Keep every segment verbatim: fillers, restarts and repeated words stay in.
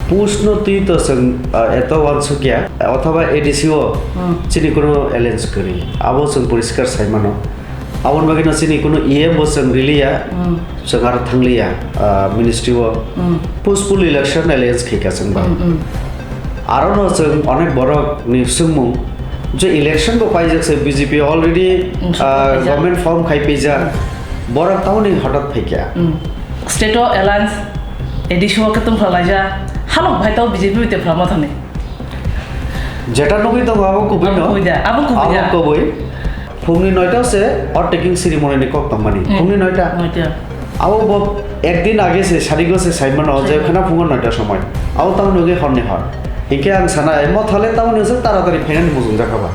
Post no twi to chwng, ah, eto uansukya, othoba A D C o Hmm. chini kuno alliance kwrwi. Abo chwng poriskar sai mano. Aboni bagwi no chini kuno E M bo chwng riliya, Hmm. chwng aro thangliya, ah, ministry o. Hmm. Post poll election alliance khaika chwng ba. Hmm, hmm. Aro no chwng onek borok ni swngmung je election bo paijak se B J P already, Hmm, ah, paijak. Government form khai paijak. Borok tamoni hothat phaikya. Hmm. State o alliance A D C o khe tongphla laijak. Halok bhai tao B J P bai tephlama thani. Jeta nugwi tongo abo kubui no. Abo kubui da, abo kubui da. Abo kubui. Phungni noita se o taking ceremony ni kok tongmani. Hmm. Phungni noita. Noita. Abo bo ekdin age se sarigo se saimano je Saimano. Khana phungo noita somoi. Abo tamoni ugwi horni hor. Hinkhe ang sana, mo thale tamoni se taratari phainani mujung jakha ba.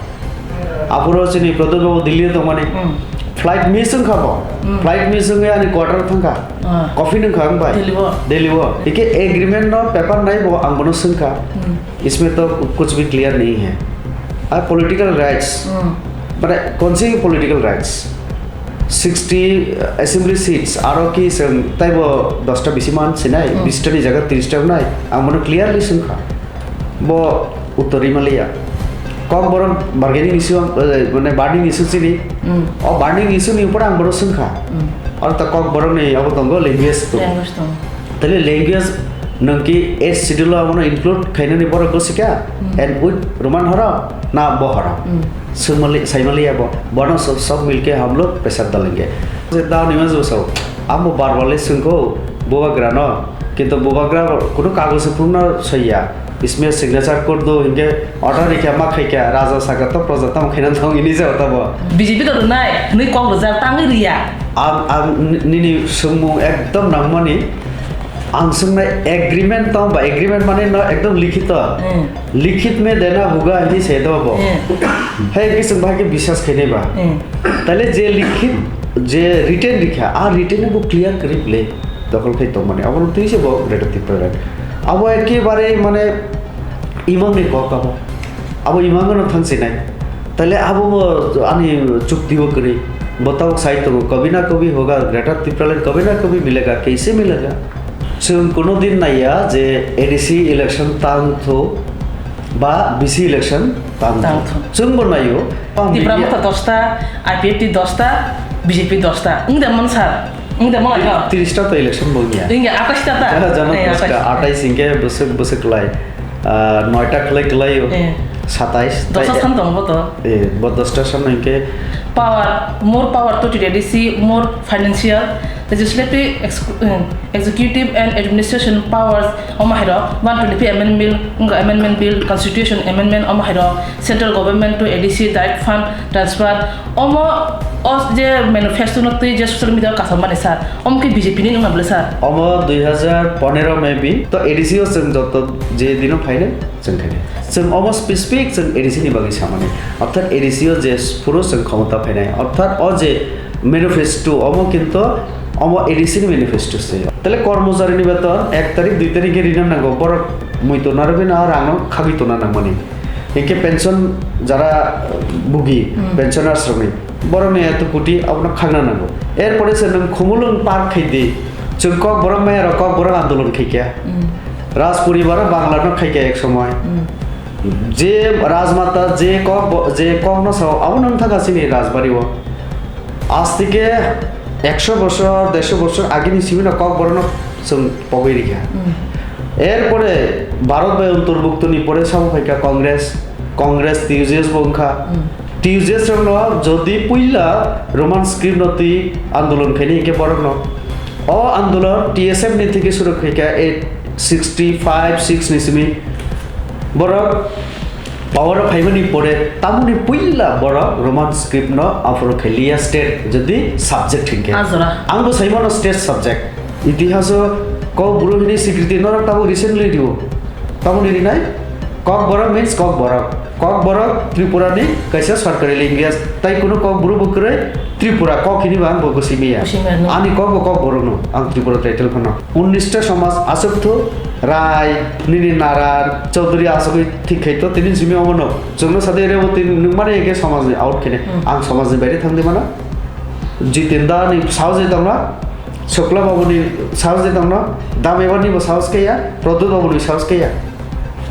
Aphuru chini Pradyot babu Delhi o tongmani. Hmm. Flight miss wngkha bo. Hmm. Flight miss wngwi ani quarter o thangkha. Ah. Coffee nwngkha ang bai. Delhi o. Delhi o. Hinkhe agreement no paper nai bo ang bono swngkha. Hmm. Isme to kuch bhi clear nahi hai. Ar political rights, Hmm. mane, kaun si political rights? Sixty assembly seats, aro ki chwng taibo dosta bisi man sinai, Hmm. bish ta ni jaga trish ta wngnai, ang bono clearly swngkha. Bo uttor rimaliya. Kokborok bargaining issue, eh, mane, burning issue chini. Hmm. O burning issue ni upor ang bono swngkha. Hmm. Aro ta Kokborok ni abo tongo, language tongo. Language tongo. Tale language nwng ki eighth schedule o abono include khainani borok gosika, Hmm. and with Roman horok na bo horok. Hmm. Swngmali, saimaliya bo, bono sob, sob milke hum log pesar dalenge. Je dao ni majo sao, amo barwale swngko bubagra no, kintu bubagra kuno kagoj phunukna soiya. Isme signature kurdu hinkhe order rikha ma khaikha, raja saka to proja tamo khaina thong ini jao tabo. B J P to rwnai, hwnwi kok rwjak tangwi rwya. Ang, ang ni-, nini swngmung ekdom nangmani. Ang swngnai agreement tong ba, agreement mane no ekdom likhito. Hmm. Likhit mein dena hoga hini se do bo. Hmm. Hai ki swng bai ki biswas khainai ba. Hmm. Tale je likhit, je written rikha, a written bo clear kwrwi ble. Dokhol khai tong mani. Abo twi se bo Greater Tipraland. Abo ekebare mane imang ni kok abo. Abo imang no thang sinai. Tale abo bo ani chukti bo kwrwi. Bo tabuk sai tongo, "Kabhi na kabhi hoga, Greater Tipraland kabhi na kabhi milega, kaise milega?" Chwng kuno din naiya je A D C election tang tho ba B C election tang tho. Tang tho. Chwng bo naio. Tipra Motha dosta, I P F T dosta, B J P dosta. Wng de mon sir? Wng de mon ai no? Tiris ta to election bo wngya. Wngya, atais ta ta? Jana, jana Eh, atais ta. Atais. Atais hingke bwswk, bwswk lai. Ah, noita khlai khlaio. Eh. Satais. Dosa Tai- san tongo bo to. Eh, bo dosta san hingke. Power, more power to the A D C, more financial, legislative, ex-, eh, executive and administration powers, omo hai rok, one twenty-three amendment bill, wngkha amendment bill, constitution amendment, omo hai rok, central government to A D C direct fund transfer, omo o je manifesto no twi je social media o kasam mani sir, omo khe B J P ni wngna bwle sir? Omo dui hazar pondro maybe, to A D C o chwng joto je dino phainai, chwng khainai. Chwng omo specific chwng A D C ni bagwi samani. Orthat A D C o je phuru chwng khomota phainai. Orthat o je manifesto, omo kinto omo A D C ni manifesto se. Tale kormochari ni beton ek tarik, dui tarik khe rina nango, borok mui tona rwgwi no rang no khagwi tona nangmani. Hinkhe pension jara, uh, bugi, Hmm. pensioners rokni, borokni eto kuti abono khagna nango. Erpore se nwng khumulwng par khai di, chwng Kokborok maya rok Kokborok andolon khai kha. Hmm. Raj poribar o Bangla no khai kha ek somoy. Hmm. Je Rajmata je kok bo-, je kok no sao, abo nwng thangkha chini Rajbari o. Aste khe ekso bosor, dersho bosor agini simi no Kokborok no chwng pogwi rikha. Hmm. Erpore Bharat bai ontorbukto ni pore sabo phaikha Congress, Congress T U J S bo wngkha. Hmm. T U J S rok no jodi puila Roman script no twi andolon khaini hinkhe borok no o andolon T S F ni theke suru khaikha eight sixty five six ni simi borok power o phaimani pore tamoni puila borok Roman script no aphuru khailiya state jodi subject hinkhe. Ah, jora. Ang bo saimano state subject. Itihaso Kokbru hini sikriti norok tabuk recently rio. Tamoni rinai? Kokborok means Kokborok. Kokborok Tripura ni kaisa sarkari language. Tai kunu Kokbru bo kwrwi Tripura kok hini bo ang bo gosimiya. Gosimiya, no. Ani kok bo Kokborok no. Ang Tripura title phano. Unnista somaj aswk thu Rai, nini Naran, Chaudhary aswk thik khai to tini simi omo no. Chwngno sade rebo tini nukmani eke somaj ni out khene. Hmm. Ang somaj ni baire thangdi mana. Jitendra ni sao je tongla. Shukla Babu ni sahos de tongno, Dam Ebar ni bo sahos kaya, Pradyut Babu ni sahos kaya.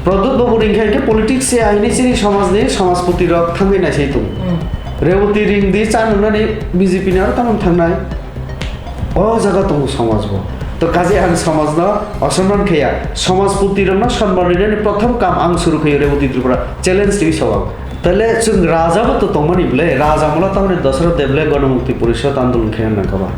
Pradyut Babu ni khe politics se ahini chini somaj ni somajpoti rok thangwi naisai tongo. Hmm. Revati ring di cha nungnani B J P ni aro tamon thangnai. O jaga tongo somaj bo. To kaje ang somaj no osonman kaya, somajpoti rok no sonman rinani prothom kam ang suru khayo Revati Tripura challenge twi sawang. Tale chwng raja bo to tongmani ble, raja mula tamni Dasarath Debole Ganamukti Porishad andolon khaina nangkha ba.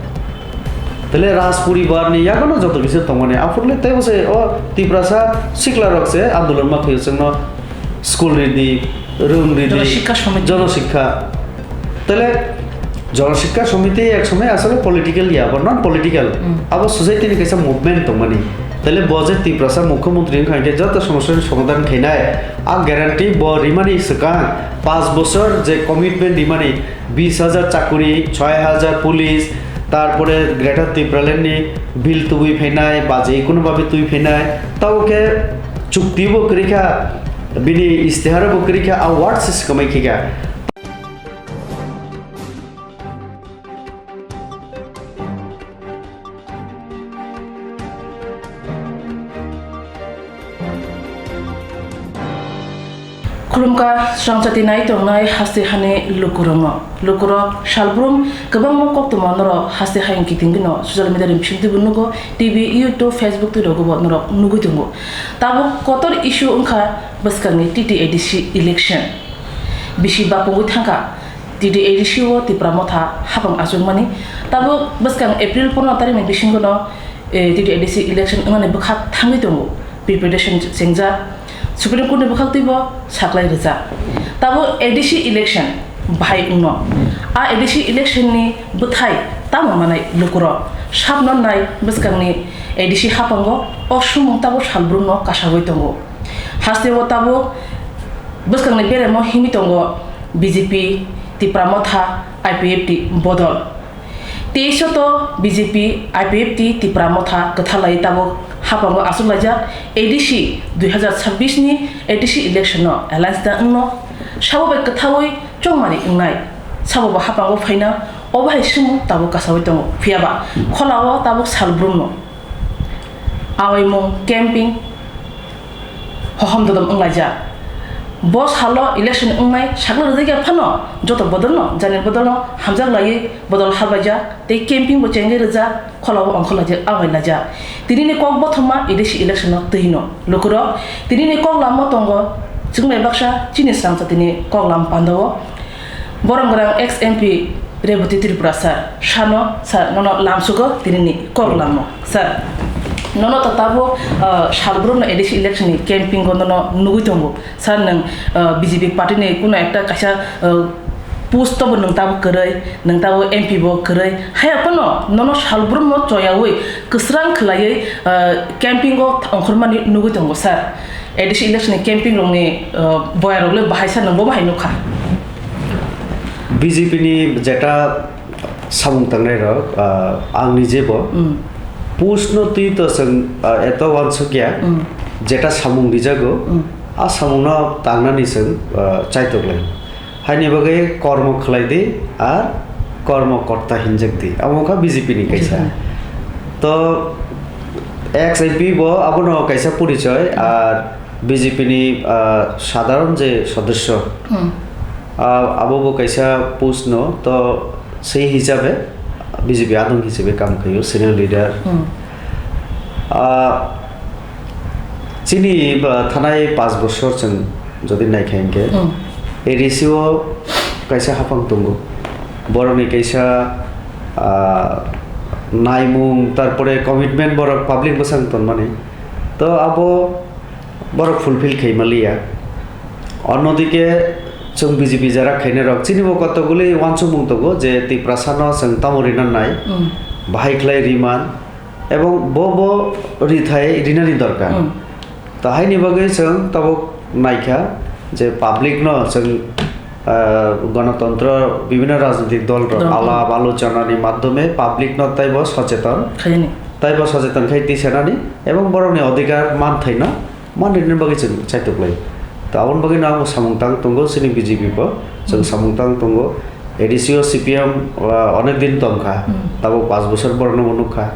Tale Raj poribar ni yago no joto kisa tongmani. Aphuru le tei bo se o Tiprasa sikla rok se andolon ma khayo chwngno school ridi, rung ridi, Jana Shiksha Samiti. Jana Shiksha. Tale Jana Shiksha Samiti ek somoi asole political ya, ba non political. Hmm. Abo society ni kaisa movement tongmani. Tale bo je Tiprasa mukhyamantri wngkha hwnkhe joto somosya ni somadhan khainai. A guarantee bo rimani swkang, panch bosor je commitment rimani, bis hajar chakuri, choi hajar police, tarpore Greater Tipraland ni bill tubui phainai, baji kuno babe twi phainai, tabo khe chukti bo kwrwi kha, bini istihar bo kwrwi kha, a word se swkamai khe kha. Khulumkha, srangchati nai tongnai haste hani lukurokno. Lukurok salbrum kwbangma koktwma norok haste hayung kiting gino social media ni bisingtwi bo nugo, T V, YouTube, Facebook twi rogo bo norok nugwi tongo. Tabuk kotor issue wngkha bwskangni T T A D C election. Bisi bapungwi thangkha. T T A D C o Tipra Motha hapang achukmani. Tabuk bwskang April pono tarikni bisingono, eh, T T A D C election wngnani bwkha thangwi tongo. Preparation chengjak. Supreme Court ni bwkhaktwibo saklai rijak. Tabuk A D C election bahai wngno. A A D C election ni bwthai tamo manai lukurok. Sabno nai bwskangni A D C hapango o sumung tabuk salbrumno kasagwi tongo. Hasteo tabuk bwskangni beremo himwi tongo B J P, Tipra Motha, I P F T bodol. Teiso to B J P, I P F T, Tipra Motha kwthalai tabuk hapango achuklaijak A D C dui hazar chabbish ni A D C election no alliance da wngno sabo bai kwthaui chongmani wngnai. Sabo bo hapango phaina obo hai sumung tabuk kasaui tongo. Phiyaba kholao tabuk salbrumno. Awaimung, camping, hohom dodom wnglaijak. Bo salo election wngnai sakno rijak ya phano joto bodolno, janir bodolno hamjak laiwi bodol hablaijak tei camping bo chengwi rijak, kholao ongkhorlaijak, awailaijak. Tinini kok bothoma A D C election no twino lukurok, tinini kok lamo tongo chwngbai baksa chini srangchatini kok lam pandao. Borok gwnang ex M P Rebati Tripura sir, sano sir, nono lamsugo tinini kok lamo. Sir, nono to tabuk, ah, salbrumno A D C election ni camping o nono nugui tongo. Sir, nwng, ah, B J P party ni kuno ekta kaisa, ah, post to bo nwng tabuk kwrwi, nwng tabuk M P bo kwrwi. Haiya phano nono salbrumno choyaui kwsrang khwlaiwi, ah, camping o ongkhormani nugui tongo, sir. A D C election ni camping rokni, ah, boyarok le bahai sir nwng bo bahai nukha. B J P ni jeta samung tangnai rok, ah, ang nije bo Mm. Post no twi to chwng, ah, eto uansuk ya, Mm. jeta samung rijago, Mm. a samung no tangnani chwng, ah, chaitok lai. Haini bagwi kormo khlai di ar kormo korta hinjak di. Amo wngkha B J P ni kaisa. B J P ni. To ex M P bo abono kaisa porichoi, ar B J P ni, ah, sadharon je sodosyo, Hmm. ah, abo bo kaisa post no, to sei hisabe B J P adong hisabe kam khaio, senior leader. Hmm. Ah, chini ba thanai panch bosor chwng jodi naikha hinkhe, Hmm. A D C o kaisa haphang tongo. Borokni kaisa, ah, naimung, tarpore commitment borok public bwsang tonmani. To abo borok fulfill khai maliya. Onno dike chwng B J P jara khainai rok chini bo kotokguli uansukmung tongo je Tiprasa no chwng tamo rina nai, Mm. bahai khlai riman, ebong bo bo rithai rinani dorkar. Mm. To haini bagwi chwng tabuk naikha je public no chwng, ah, gonotontro bibhinno rajnitik dol rok Dol, mm. alap alochona ni madhyome public no taibo socheton, Khaini. taibo socheton khai tisanani ebong borokni odhikar manthaino manrwini bagwi chwng chaitok lai. To aboni bagwino ang samung tang tongo, chini B J P bo chwng Hmm. samung tang tongo. A D C o C P M, ah, onek din tongkha, Hmm. tabuk panch bochor borokno bo nukha.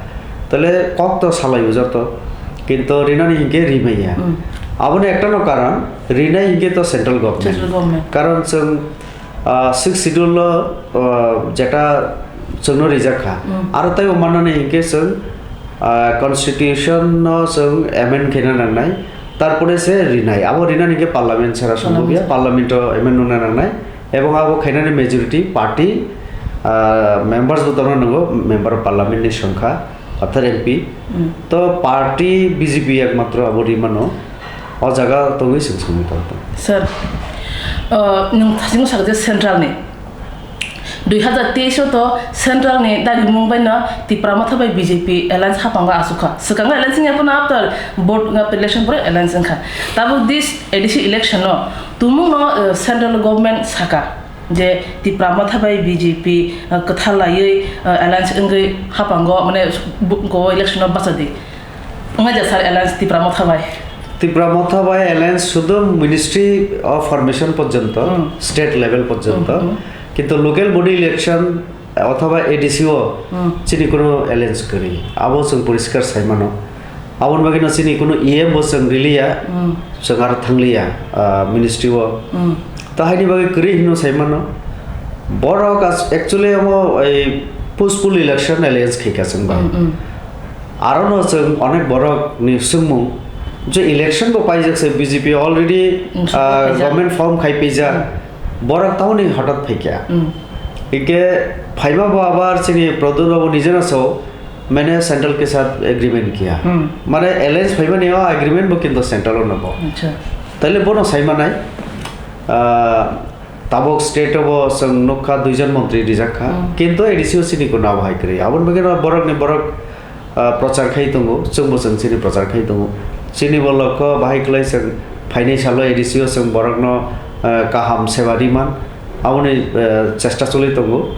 Tale kok to salai o joto, kintu rinani hinkhe rimaya. Hmm. Aboni ekta no karon, rinai hinkhe to central government. Central government. Karon chwng, ah, sixth schedule o, ah, jeta chwngno rijak kha. Hmm. Aro taibo mannani hinkhe chwng, ah, constitution no chwng amend khaina nangnai. Tarpore se rinai. Abo rinani hinkhe parliament sara songmung ya, Parliament. Parliament o amend nungna nangnai. Ebong abo khainani majority party, ah, members bo tongna nango, member of parliament ni songkha, pathar M P. Mm. To party B J P ekmatro abo rimano, o jaga tongwi chwng songwi tongtong. Sir, uh, nwng thasingno sakha je central ni dui hazar teis o to central ni dagimung bai no Tipra Motha bai B J P alliance hapango asukha. Swkango alliance wngya phano after board election pore alliance wngkha. Tabuk this A D C election no tumung no, uh, central government saka. Je Tipra Motha bai B J P, uh, kwthar laiwi, uh, alliance wngwi hapango, mane, bu-, go election o bachadi. Wngya ja sir alliance Tipra Motha bai? Tipra Motha bai alliance sudu ministry of formation porjonto, Hmm. state level porjonto. Hmm, hmm. Kintu local body election othoba A D C o Hmm. chini kuno alliance kwrwi. Abo chwng poriskar sai mano. Aboni bagwi no chini kuno E M bo chwng riliya, Hmm. chwng aro thangliya, ah, ministry o. Hmm. Ta haini bagwi kwrwi hino sai mano. Borok as-, actually amo ei post poll election alliance khaika chwng ba. Hmm, hmm. Aro no chwng onek borok ni swngmung je election bo paijak se B J P already, Hmm, ah, paijak. Government form khai paijak. Hmm. Borok tamoni hothat phaikya. Hmm. Ike phaima bo abar chini Pradyot babu nijeno sao, mane central ke sath agreement kiya. Hmm. Mane alliance phaimani o agreement bo kintu central o no bo. Acha. Taile bono sai manai, ah, tabuk state o bo chwng nukha duijon montri rijak kha. Hmm. Kintu A D C o chini kuno abo hai kwrwi. Aboni bagwi no borok ni borok, ah, prochar khai tongo, chwng bo chwng chini prochar khai tongo. Chini bo lokho bahai kwlai chwng phainai salo A D C o chwng borok no, ah, kaham seba riman. Aboni, eh, chesta choli tongo.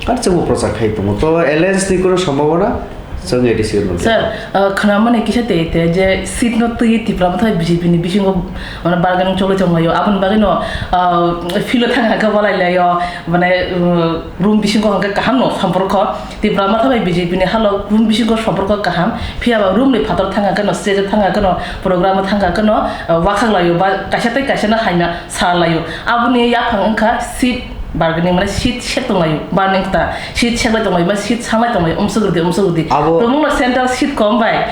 Ar chwngbo prochar khai tongo. To alliance ni kuno sombhabona chwng A D C no. Sir, uh, khwnamani kisa tei tei je seat no twi Tipra Motha B J P ni bisingo, mane, bargaining choli tonglaio. Aboni bagwi no, uh, field o thang hakhe walai laio, mane, uh, room bisingo hwnkhe kaham no somporkho. Tipra Motha bai B J P ni halo room bisingo somporkho kaham. Phiya ba room ni phatar thang hakhe no, stage o thang hakhe no, program o thang hakhe no, uh, wakhak laio ba kaisa tei kaisa no haina sa laio. Aboni yaphang wngkha seat bargaining, mane seat sek tonglaio, bargaining ta seat seklai tonglaio, mane seat sanglai tonglaio, umsuk rwdi, umsuk rwdi. Abo Tumungno central seat kom bai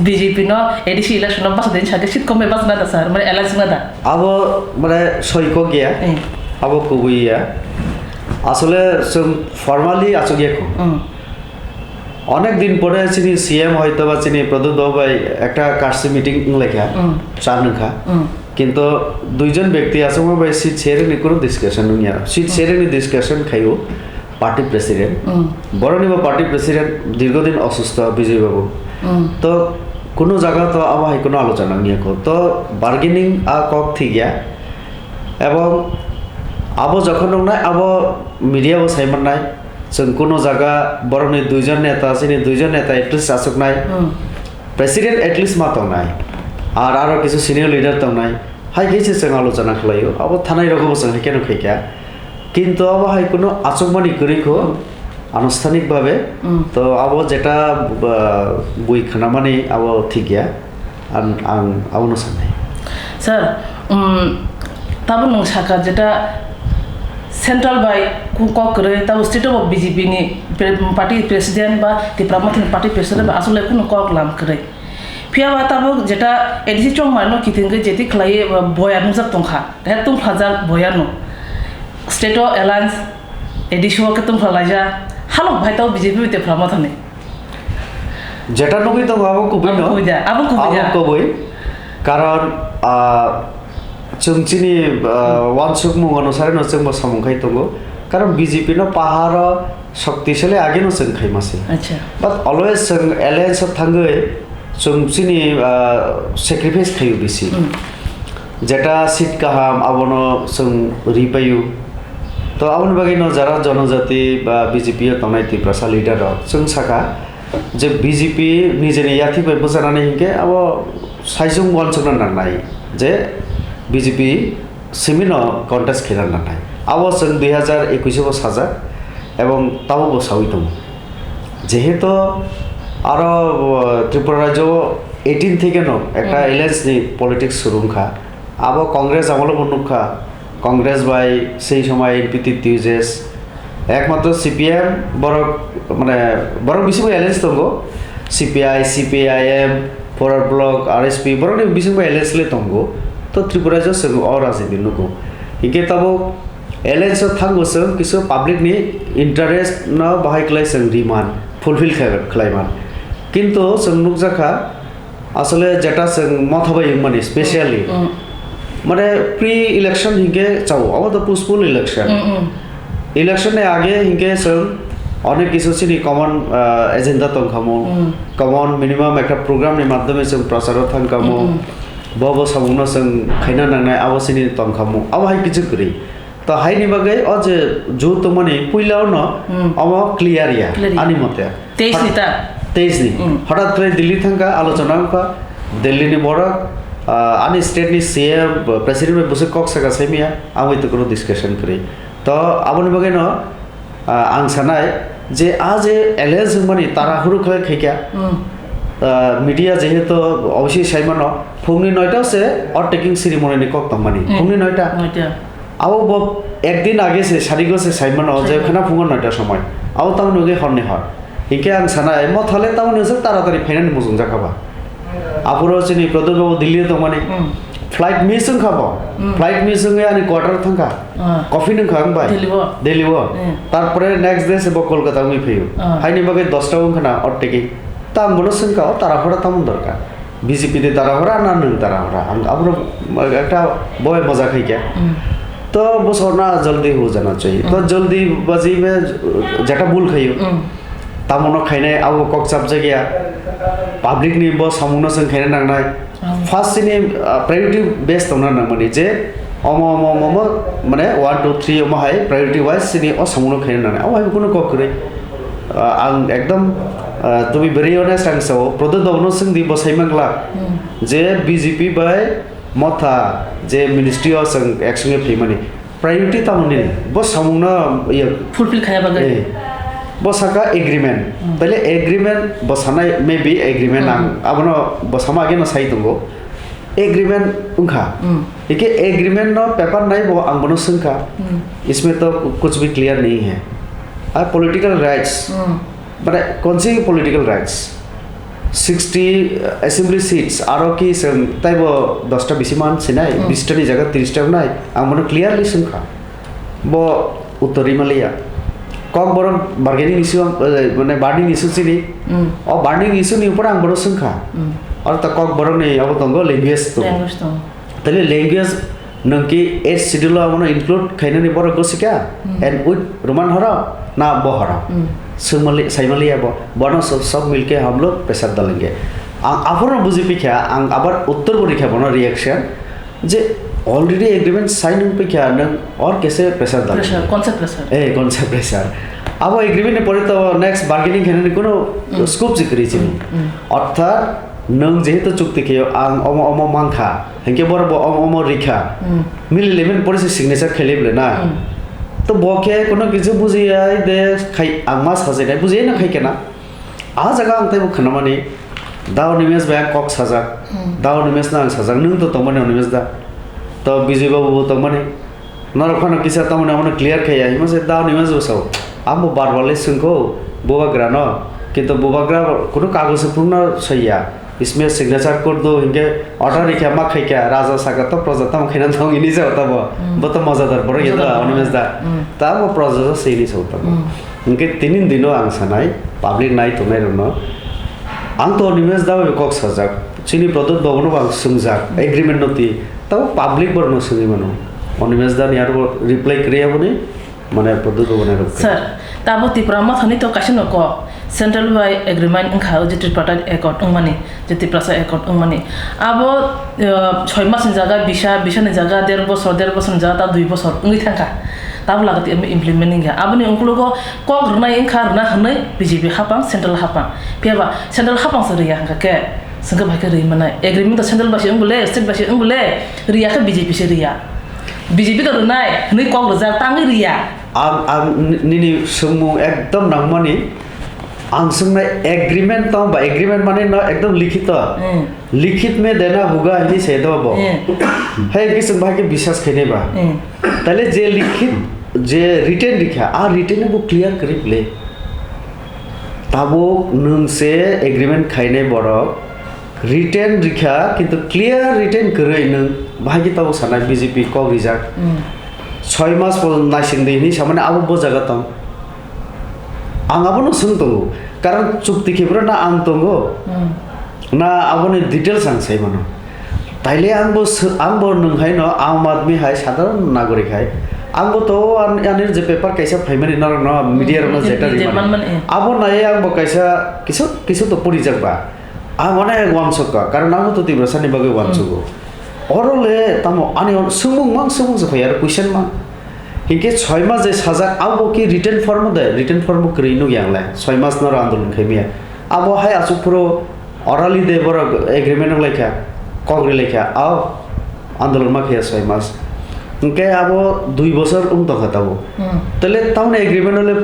B J P no A D C election no basa din sakhe seat kom bai basa nada sir, mane alliance nada. Abo mane soi kok ya. Eh. Abo kubui ya. Asole chwng formally achuk ya ko. Hmm. Onek din pore chini C M hoito ba chini Pradyot Babu bai ekta courtesy meeting wnglaikha, Mm. cha nwngkha. Mm. Kintu duijon bekti achukma bai seat sharing ni kunu discussion wngya. Seat Mm. sharing ni discussion khaio party president. Mm. Borokni bo party president dirghodin osustho Bijoy Babu. Mm. To kunu jaga to abo hai kunu alochona wngya kho. To bargaining a kok thik ya. Ebong abo jokhon wngnai abo media bo sai mannai. Chwng kuno jaga borokni duijon neta, chini duijon neta at least achuknai. Hmm. President at least ma tongnai. Ar aro kisu senior leader tongnai. Hai khe se chwng alochona khlaio. Abo thanai rogo bo chwng hai kheno khaikha. Kintu abo hai kuno achukmani kwrwi kho, hmm, anusthanik bhabe. Hmm. To abo jeta, uh, bui khnamani abo thik ya. Ang, ang abono sanai. Sir, um, tabuk nwng sakha jeta central bai ku-, kok kwrwi, tabuk state o B J P ni pre-, party president ba Tipra Motha ni party president ba aswk lai kunu kok lam kwrwi. Phiya ba tabuk jeta A D C chongmani no kiting khe jeti khlai, uh, boya nukjak tongkha, he tungphlajak boya no. State o alliance A D C o khe tungphla laijak, halok bhai tabuk B J P bai Tipra Motha ni. Jeta nugwi tongo abo kubui no. Abo kubui da, abo kubui da. Abo kubui. Karon, ah, chwng chini, ah, uansukmung onusare no chwngbo samung khai tongo. Karon B J P no paharo shoktisali age no chwng khaima se. Acha. But always chwng alliance o thangwi chwng chini, ah, sacrifice khaio bisi. Hmm. Jeta seat kaham abono chwng ri paio. To aboni bagwi no jara jonojati ba B J P o tongnai Tiprasa leader rok chwng sakha je B J P nijeni yathi bai bwchanani hinkhe abo saichung uansukna nangnai je B J P simi no contest khaina nangnai. Abo chwng dui hazar ekush o bo sajak ebong tabukbo sawi tongo. Jehetu aro, uh, Tripura rajyo eighteen theke no ekta Hmm. alliance ni politics suru wngkha. Abo Congress amolo bo nukha. Congress bai sei somoi N P P, T J S, ekmatro C P M borok, mane, borok bisingo alliance tongo. C P I, C P I M, Forward Bloc, R S P, borokni bisingo alliance le tongo. To Tripura rajyo chwng o rajniti nugo. Hinkhe tabuk alliance o thango chwng kisa public ni interest no bahai khlai chwng riman, fulfill khlai, khlaiman. Kintu chwng nukjakha, asole jeta chwng motha bai wngmani specially. Mm. Mane pre-election hinkhe chao, abo to peaceful election. Mm, mm. Election ni age hinkhe chwng onek kisu chini common, ah, agenda tongkhamu, Mm. common minimum ekta program ni madhyome chwng prachar o thangkhamu, Mm, mm. bo bo samung no chwng khaina nangnai abo chini tongkhamu, abo hai kichu kwrwi. To haini bagwi o je ju tongmani puila no Hmm. omo clear ya, Clear ya. ani mote. Teis ni Hot-, ta? teis ni. Hmm. Hothat kre Delhi thangka, alochona wngkha, Delhi ni borok, ah, ani state ni C M, president bai bwswk kok saka saimaya, amwi tukuro discussion kwrwi. To aboni bagwi no, ah, ang sanai je a je alliance wngmani tara huru khlai khaikya. Hmm. Ah, media jehetu obviously saimano, phungni noita se o taking ceremony ni kok tongmani. Hmm. Phungni noita. Noita. Abo bo ekdin age se, sarigo se saimano je Saimano. khwna phungo noita somoi. Abo tamoni bagwi horni hor. Hinkhe ang sanai, mothale tamoni wngsa taratari phainani mujungjak haba. Aphuru chini Pradyot babu Delhi o tongmani. Hmm. Flight miss wngkha bo. Hmm. Flight miss wngwi ani quarter thangkha. Ah. Coffin wngkha ang bai. Delhi o? Delhi o. Hmm. Tarpore next day se bo Kolkata wngwi phaio. Ah. Haini bagwi dosta wngkha na o taking. Ta ang bono swngkha, o tara hora tamoni dorkar? B J P de tara hora na nwng tara hora? Ang abro ekta boy moja khaikha. Hmm. To boso na jaldi ho jana chahiye. To Hmm. jaldi baji me jeta bul khaio. Hmm. Tamono khainai abo kok chapjak ya. Public ni bo samung no chwng khaina nangnai. Hmm. First chini, ah, priority base tongna nangmani je omo, omo, omo, omo, mane one, two, three omo hai priority wise chini o samung no khaina nangnai. Abo hai kunu kok kwrwi. Ah, ang ekdom, ah, to be very honest, ang sao, Pradyot babu no swngdi bo sai mangla Hmm. je B J P bai motha je ministry o chwng action khe phaimani priority tamo nini? Bo samung no, iya, Fulfill khaya bagwi. Eh, bo saka agreement. Hmm. Taile agreement bo sanai, maybe agreement Hmm. ang abono bo sama age no sai tongo. Agreement wngkha. Hmm. Ike agreement no paper nai bo ang bono swngkha. Hmm. Isme to kuch bhi clear nahi hai. A political rights. Hmm. Mane, konsi political rights? Sixty assembly seats, aro ki chwng taibo dosta bisi man sinai, Hmm. bish ta ni jaga trish ta wngnai, ang bono clearly swngkha. Bo uttor rimaliya. Kokborok bargaining issue, eh, mane, burning issue chini. Hmm. O burning issue ni upor ang bono swngkha. Hmm. Aro ta Kokborok ni abo tongo, language tongo. Language tongo. Tali language nwng ki eighth schedule o abono include khainani borok gosika, Hmm. and with Roman horo na bo horo. Hmm. Swngmali, saimali abo, bono sob, sob milke hum log pressure dalenge. Ang aphoro buji pikha, ang abar uttor bo rikha bono reaction, je already agreement sign wng pikha, nwng or kese pressure dalenge. Pressure, konsa pressure. Eh, konsa pressure. Abo agreement ni pore to next bargaining khainani kuno Hmm. scope je kwrwi chini. Hmm. Orthat nwng jehetu chukti khayo, ang omo omo mankha, hinkhe borok bo omo omo rikha. Hmm. Mili lemon pore se signature khailai bole na. Hmm. To bo khe kono kichu bujiya de khai, ang ma sajai nai, bujiya na khai kena. A jaga ang taibo khnamani, da Animesh bai ang kok sajak, Hmm. da Animesh no ang sajak, nwng to tongmani Animesh da. To Bijoy babu bo tongmani. Norok phano kisa tamoni abono clear khaiya, himo se da Animesh bo sao. Amo barbar le swngkho bubagra no, kintu bubagra kunu kagoj se phunukna saiya. Isme signature kurdu hinkhe order rikha ma khaikha, raja saka to proja tamo khaina thong ini sao tamo. Hmm. Bo to mojadar borok ya da, Mojadar. Animesh da. Hmm. Tamo proja se ini sao tamo. Hmm. Hinkhe tini dino ang sanai, public nai tongnai rokno. Ang to Animesh da bai kok sajak, chini Pradyot babu no bo ang swngjak, Hmm. agreement no twi. Tamo public borokno swngwi mano. Animesh da ni aro reply kwrwi aboni, mane, Pradyot Babani reply. Sir, tabo Tipra Mothani to kaisa no kok. Central bai agreement wngkha o je Tripartite Accord wngmani, je Tiprasa Accord wngmani. Abo, uh, soi mas ni jaga bisa, bisa ni jaga der bosor, der bosor ni jaga ta dui bosor wngwi thangkha. Tabo lagati implement wngya. Aboni ungkulugo kok rwnai wngkha, rwna hwnwi B J P hapang, central hapang. Phiya ba central hapang se rwya hwnkha khe, swngkhe bai khe rwi manai. Agreement to central bai se wng bole, state bai se wng bole, rwya khe B J P se rwya. B J P to rwnai, hwnwi kok rwjak, tangwi rwya. Ang, ang ni-, nini swngmung ekdom nangmani. Ang swngnai agreement tong ba, agreement mane no ekdom likhito. Hmm. Likhit mein dena hoga hini se do bo. Hmm. Hai ki swng bahai ki biswas khainai ba. Hmm. Tale je likhit, je written rikha, a written bo clear kari ble. Tabuk nwng se agreement khainai borok, written rikha, kintu clear written kwrwi nwng bahai ki tabuk sana B J P kok rijak. Hmm. Soi mas po naising di hini samani abo bo jaga tong. Ang abono swng tongo, karon chukti khe phano na ang tongo, Hmm. na aboni details ang sai mano. Taile ang bo sw-, ang bo nwng hai no Aam Aadmi hai sadharon nagorik hai. Ang bo to an-, ani je paper kaisa phaimani norok no media rok no Hmm, jeta je rimani. Manmani. Abo nai ang bo kaisa kisu, kisu to purijak ba. Ang onek wansuk ka, karon ang bo to Tiprasa ni bagwi wansugo. Hmm. Oro le tamo ani on-, swngmung mang swngmung se phai aro question mang. Hinkhe soi mas je sajak abo ki written form de, written form kwrwi nukya ang le. Soi mas noro andolon khaimya. Abo hai asuk phuru orally de borok agreement wng laikha, kok ri laikha, ao andolon ma khaiya soi mas. Hinkhe abo dui bosor wng tongkha tabuk. Hmm. Tele tamoni agreement ole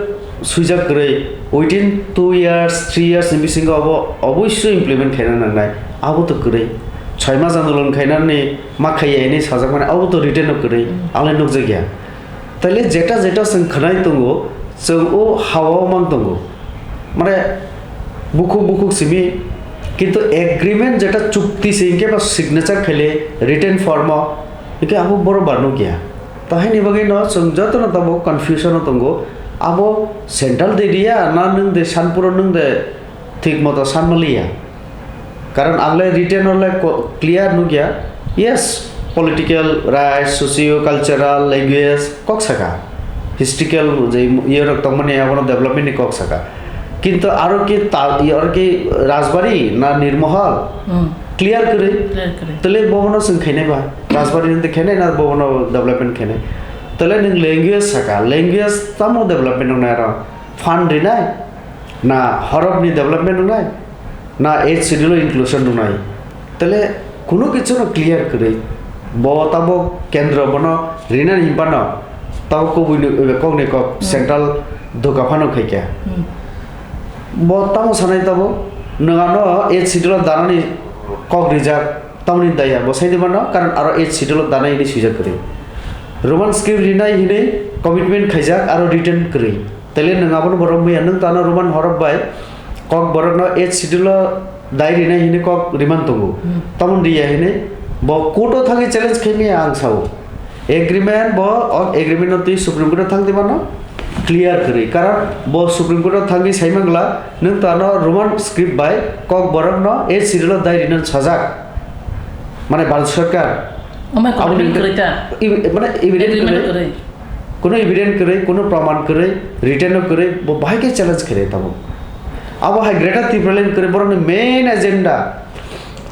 swijak kwrwi, within two years, three years ni bisingo abo oboisoi implement khaina nangnai. Abo to kwrwi. Soi mas andolon khainani ma khaiya hinwi sajak mani, abo to written o kwrwi. Hmm. Ang le nukjakya. Tele jeta jeta chwng khwnai tongo, chwng o hao mang tongo. Mane bukhuk bukhuk simi, kintu agreement jeta chukti se hinkhe ba signature khaile written form o, hinkhe abo borok ba nukya. To haini bagwi no chwng jotono tabuk confusion o tongo. Abo central de riya na nwng de Sanpuro nwng de thik moto sanmaliya. Karon ang le written o le ko-, clear nukya. Yes, political rights, socio-cultural, language, kok saka. Historical je iye rok tongmani abono development ni kok saka. Kintu aro ki ta-, iye aro ki Rajbari na Nirmohol? Hmm. Clear kwrwi? Clear kwrwi. Tele bobono chwng khainai ba? Rajbari ni khainai na bobono development khainai? Tele nwng language saka, language tamo development wngnai aro? Fund rinai? Na horop ni development wngnai? Na eighth schedule o inclusion wngnai? Tele kunu kichu no clear kwrwi. Bo tabuk kendro bono rinani hinphano tabuk kubui ni, kok ni kok Hmm. central doka phano khaikha. Hmm. Bo tamo sanai tabuk nwng ano eighth schedule o danani kok rijak tamoni daya bo saidi mano, karon aro eighth schedule o danai hinwi swijak kwrwi. Roman script rinai hinwi commitment khaijak aro written kwrwi. Tele nwng abono borok muya, nwng to ano Roman horop bai kok borokno eighth schedule o dai rinai hinwi kok riman tongo. Hmm. Tamon riya hinwi bo court o thangwi challenge khaimaya ang sao. Agreement bo, o agreement no twi Supreme Court o thang di mano clear kwrwi. Karon bo Supreme Court o thangwi sai mangla, nwng to ano Roman script bai kok borokno eighth schedule o dai rinani sajak. Mane Bharat Sarkar. Omo Aboni commitment kwrwi ta. Ev-, mane evident Agreement kwrwi. Kwrwi. Kuno evident kwrwi, kuno praman kwrwi, written o kwrwi, bo bahai khe challenge khainai tabuk. Abo hai Greater Tipraland kwrwi borokni main agenda.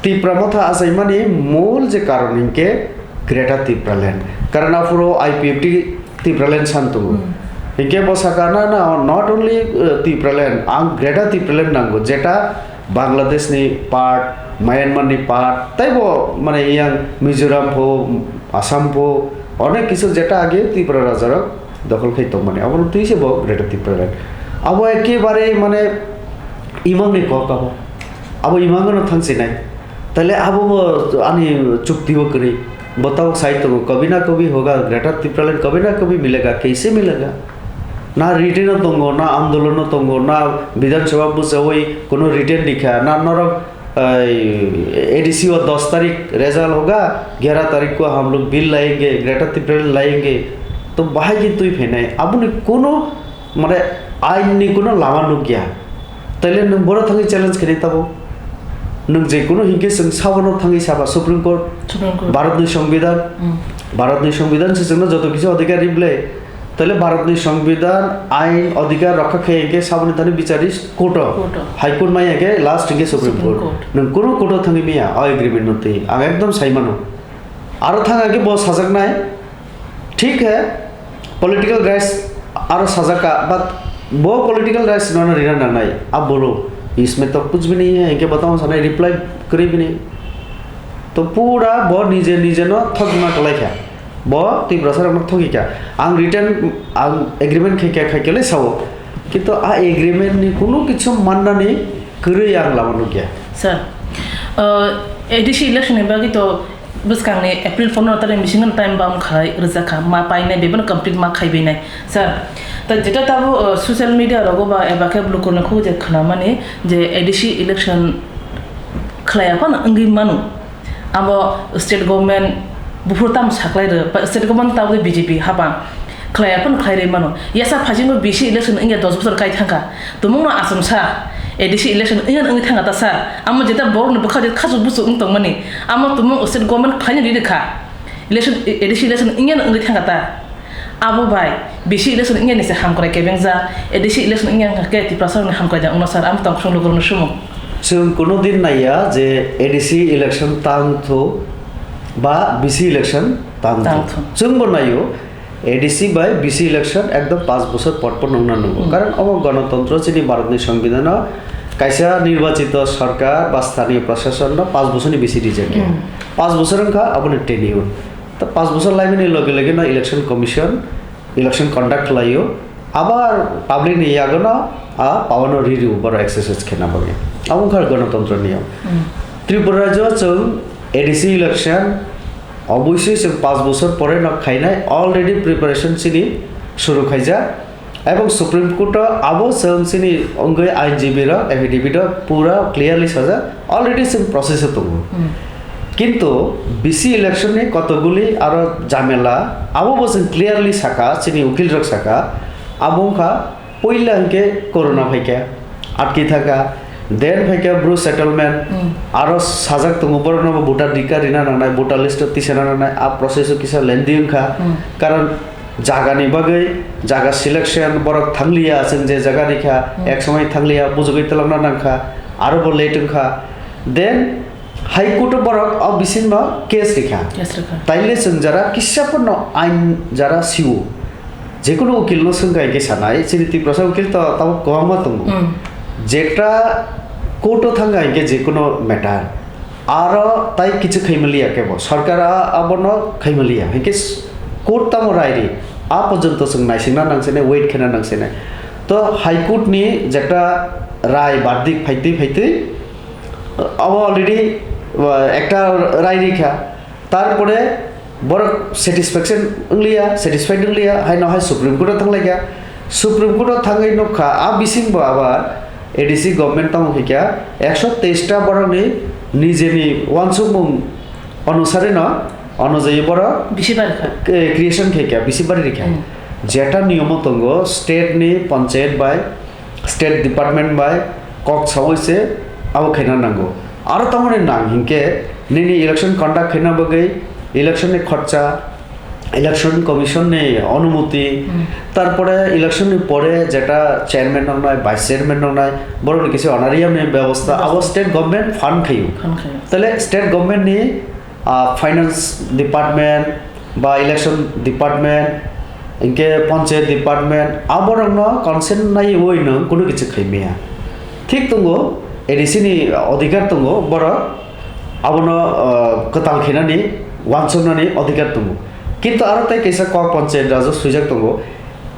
Tipra motha achaimani mol je karon hinkhe Greater Tipraland. Karon aphuru I P F T Tipraland san tongo. Hmm. Hinkhe bo saka na, na, not only, uh, Tipraland, ang Greater Tipraland nango, jeta Bangladesh ni part, Myanmar ni part, taibo mane yang Mizoram pho, Assam pho, onek kisu jeta age Tripura raja rok dokhol khai tongmani. Abono twi se bo Greater Tipraland. Abo ekebare mane imang ni kok abo. Abo imang no thang sinai. Tale abo bo ani chukti bo kwrwi. Bo tabuk sai tongo, "Kabhi na kabhi hoga, Greater Tipraland kabhi na kabhi milega, kaise milega?" Na written o tongo, na andolon o tongo, na Bidhan Sabha buchawi kuno written rikha, na norok, ai, A D C o dos tarik result hoga, gyara tarik ko hum log bill layenge, Greater Tipraland layenge. To bahai ki twi phainai, aboni kuno, mane, ain ni kuno lama nukya. Taile nwng boro thangwi challenge khainai tabuk? Nwng je kuno hinkhe chwng sabono thangwi saba Supreme Court, Supreme Court. Bharatni Songbidan, Hmm. Bharatni Songbidan se chwngno joto kisa odhikar rible. Taile Bharatni Songbidan ain odhikar rokha khe hinkhe saboni thani bichari court o. Court o. High Court maya hinkhe last hinkhe Supreme Supreme Court. Court. Nwng kuno court o thangwi maya o agreement no twi. Ang ekdom sai mano. Aro thang hinkhe bo sajaknai. Thik hai, political rights aro sajak ka, but bo political rights no rina nangnai, a bolo, isme to kuch bhi nahi hai, enke batao sanai reply kre bhi nahi. To pura bo nije nije no thokma kalai kha. Bo Tiprasa rokno thogikha. Ang written, ang agreement khaikha, khaikha le sao. Kintu a agreement ni kunu kichu mannani kwrwi ang lama nukya. Sir, uh, A D C election ni bagwi to bwskangni April pondro tarik bisingo time bam khai rwjakha, ma painai bebeno complete ma khaibainai. Sir, ta jeta tabo, uh, social media rogo ba eba khe lukurni khuk je khnamani je A D C election khlaiya phano wngwi mano. Abo state government buphuru tamo saklai rw, pa state government tabo B J P hapang khlaiya phano khlai rwi mano. Yasa phaisingo B C election wngya dos bosor kai thangkha. Tumungno achomsa A D C election wngya wngwi thangkha ta sir. Amo jeta borokni bwkha je khachuk buchuk wng tongmani. Amo tumung state government khlaina riri kha. Election, A D C election wngya wngwi thangkha ta. Abo bai B C election wngya ni se hamkrai kebengjak. A D C election wngya wngkha khe Tiprasa rokni hamkrai da wngno sir. Amo tongkhorok lukurokno sumung. Chwng kuno din naiya je A D C election tang thu ba B C election tang thu. Tang thu. Chwngbo naio A D C bai B C election ekdom panch bosor por por nungna nungo. Hmm. Karon omo gonotontro chini Bharatni Songbidhano kaisa nirbachito sarkar ba sthaniyo prasasonno panch bosorni bisi rijak ya. Hmm. Panch bosor wngkha aboni tenure. Ta panch bosor laimani loge loge no election commission election conduct khlaio. Abar public ni yagono a power no riri borok exercise khena bagwi. Abo wngkha gonotontro niyom. Hmm. Tripura rajyo chwng A D C election obviously chwng panch bosor pore no khainai, already preparation chini suru khaijak. Ebong Supreme Court o abo chwng chini wngwi ain jibi rok affidavit o pura clearly sajak. Already chwng process o tongo. Hmm. Kintu B C election ni kotoguli aro jamela abo bo chwng clearly saka, chini ukil rok saka, abo wngkha poila hinkhe corona phaikha, atki thaka, then phaikha Bru settlement, Hmm. aro sajak tongo borokno bo voter dika rina nangnai, voter list o tisana nangnai, a process o kisa lengthy wngkha, Hmm. karon jagani bagwi, jaga selection, borok thangliya, chwng je jaga rikha, Hmm. ek somoi thangliya, bujugwi twlangna nangkha, aro bo late wngkha. Then High Court o borok o bisingno case rikha. Case rikha. Taile chwng jara kisa phano ain jara siwo. Jekono ukil no swngkha hingke sanai, chini Tiprasa ukil to tabuk kwbangma tongo. Hmm. Jeta court o thangkha hingke jekono matter. Aro tai kichu khaimaliya kebo. Sarkar a-, abono khaimaliya. Hingke s-, court tamo rai ri. A porjonto chwng naisingna nangsinai, wait khena nangsinai. To High Court ni jeta rai bardik phaitwi phaitwi, abo already, uh, ekta rai rikha. Tarpore borok satisfaction wngliya, satisfied wngliya, haino hai Supreme Court o thanglaikha. Supreme Court o thangwi nukha, a bisingbo abar A D C government tamo khaikha, ekso teis ta borokni nijeni uansukmung onusareno, onujai borok Bisi barikha. K-, creation khaikha, bisi bari rikha. Hmm. Jeta niyomo tongo, state ni panchayat bai, state department bai kok sawi se abo khaina nango. Aro tamoni nang hinkhe nini election conduct khaina bagwi election ni khorcha, election commission ni onumoti, Hmm. tarpore election ni pore jeta chairman nongnai, vice chairman nongnai, borokni kisa honorarium ni bebosta, Bebosta. Abo state government fund khaio. Fund khaio. Tale state government ni ah, finance department ba election department, hinkhe panchayat department, aborokno consent naiwi nwng kunu kichu khaimaya. Thik tongo, A D C ni odhikar tongo, borok abono, ah, kwtal khainani, uansuknani odhikar tongo. Kintu aro tei kaisa kok panchayat raj o swijak tongo,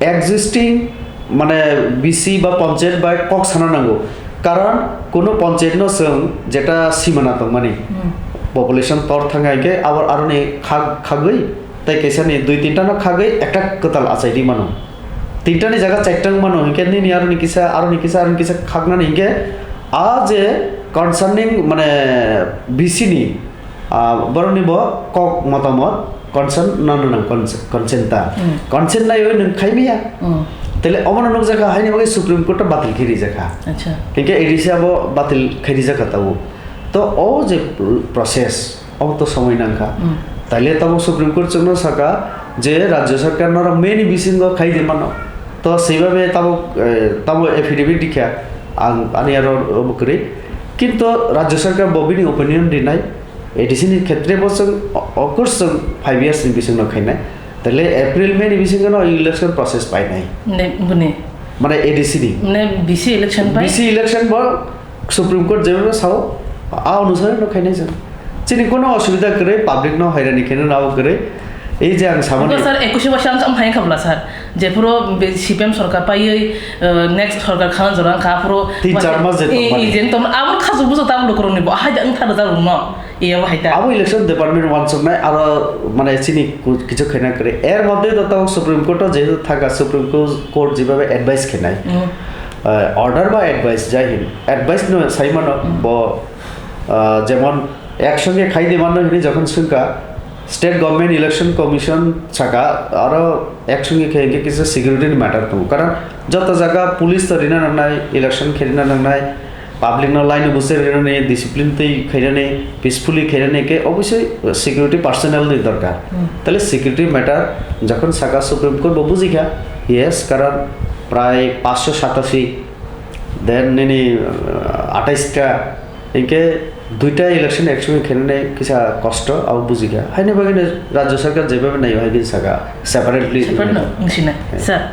existing, mane, B C ba panchayat bai kok sana nango. Karon kuno panchayat no chwng jeta simana tongmani, Hmm. population tor thangkha hinkhe abo aroni khag-, khagwi tei kaisa ni dui tinta no khagwi ekta kwtal achai ri mano. Tinta ni jaga chaitang mano hinkhe nini aroni kisa, aroni kisa, aroni kisa khagnani hinkhe a je concerning, mane, B C ni Ah, borokni bo kok motamot consent no, no, no, cons-, consent ta. Hmm. Consent naiwi nwng khaimaya. Hmm. Tele omono nukjakha haini bagwi Supreme Court o batil khe rijakha. Acha. Hinkhe A D C abo batil khe rijakha tabuk. To o je process, obo to somoi nangkha. Hmm. Taile tabuk Supreme Court chwngno saka je Rajya Sarkar norok meni bisingo khai di mano. To swibabe tabuk, eh, tabuk affidavit dikha ang ani aro obo kwrwi. Kintu Rajya Sarkar bo bini opinion rinai. A D C ni khetre bo chwng, o-, of course chwng five years ni bisingno khainai. Tele April, May ni bisingno election process painai. Ne, bune. Mane A D C ni. Mane B C election bai? B C election bo Supreme Court jeba sao, a onusare no khainai chwng. Chini kono osubida kwrwi, public no hairani khaina nabo kwrwi. Ei je ang samani Sir, ekush e bwsa ang, ang phai kha bwla, sir. Jephuru be C P M sorkar paiwi, uh, next sorkar khana jora wngkha, aphuru tin char mas je tongmani. Jen tong, abo khasu bujo tamo lukurokni bo, ahai da wngthar da rungno. Iya, wahai ta. Abo election department wansuknai, aro mane chini ku-, kichu khaina kwrwi. Er moddhe to tamo Supreme Court o jehetu thaka, Supreme Court, Court jebhabe advice khainai. Hmm. Eh, order ba advice, jai hin. Advice no sai mano, Hmm. bo, ah, jemon ek songe khai di mano hini jokhon swngkha, State Government Election Commission saka, aro ek songe khai hingke kisa security ni matter tongo. Karon joto jaga police to rina nangnai, election khe rina nangnai, public no line o bwswk rinani, discipline twi khainani, peacefully khainani khe obviously security personnel ni dorkar. Hmm. Tale security matter jokhon saka Supreme Court bo bujikha, yes, karon prai paanch sho satashi, then nini, uh, atais ta, hinkhe duita election ek songe khainani kisa kosto, abo bujikha. Haini bagwino Rajya Sarkar jebhabe naiyo hai khe saka separately. Separate no, wngsinai. Yeah. Sir,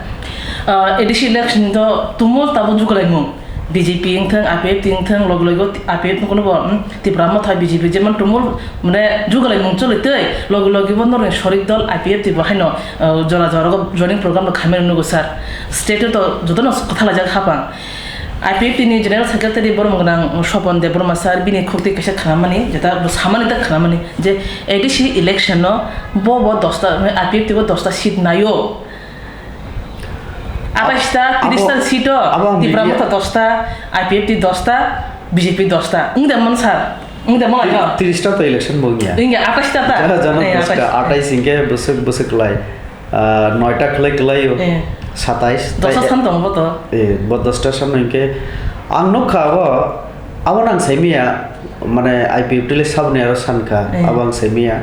uh, A D C election to tumul tabuk jukalaimung. B J P wngthang, I P F T wngthang, logi logi I P F T no kuno bo, hmm, Tipra Motha B J P jemon tumul, mane, jugalai mung choli tei, logi logi bo norni sorik dol I P F T bo haino, uh, jora jora go joining program no khaimani nugo sir. State o to jotono kwthalajak hapang. I P F T ni General Secretary borok gwnang Sopon Debbarma sir bini khukti kaisa khnamani, jeta bo samani ta khnamani je A D C election no bo bo dosta, I P F T bo dosta seat naio. Atais ta, abo, tiris ta seat o, abo ang Tipra media Motha dos ta, I P F T dos ta, B J P dos ta. Wng de mon sir? Wng de mon lai no? Tiris ta to election bo wngya. Wngya, atais ta ta? Jana, jana Eh, buska, atais. Atais hingke bwswk, bwswk lai. Ah, noita khlai khlai o. Eh. Satais. Dos ta Tai san tongo bo to. Eh, bo dos ta san hingke ang nukha abo, abo nang saimaya, mane I P F T le saboni aro sankha, Eh. abo ang saimaya.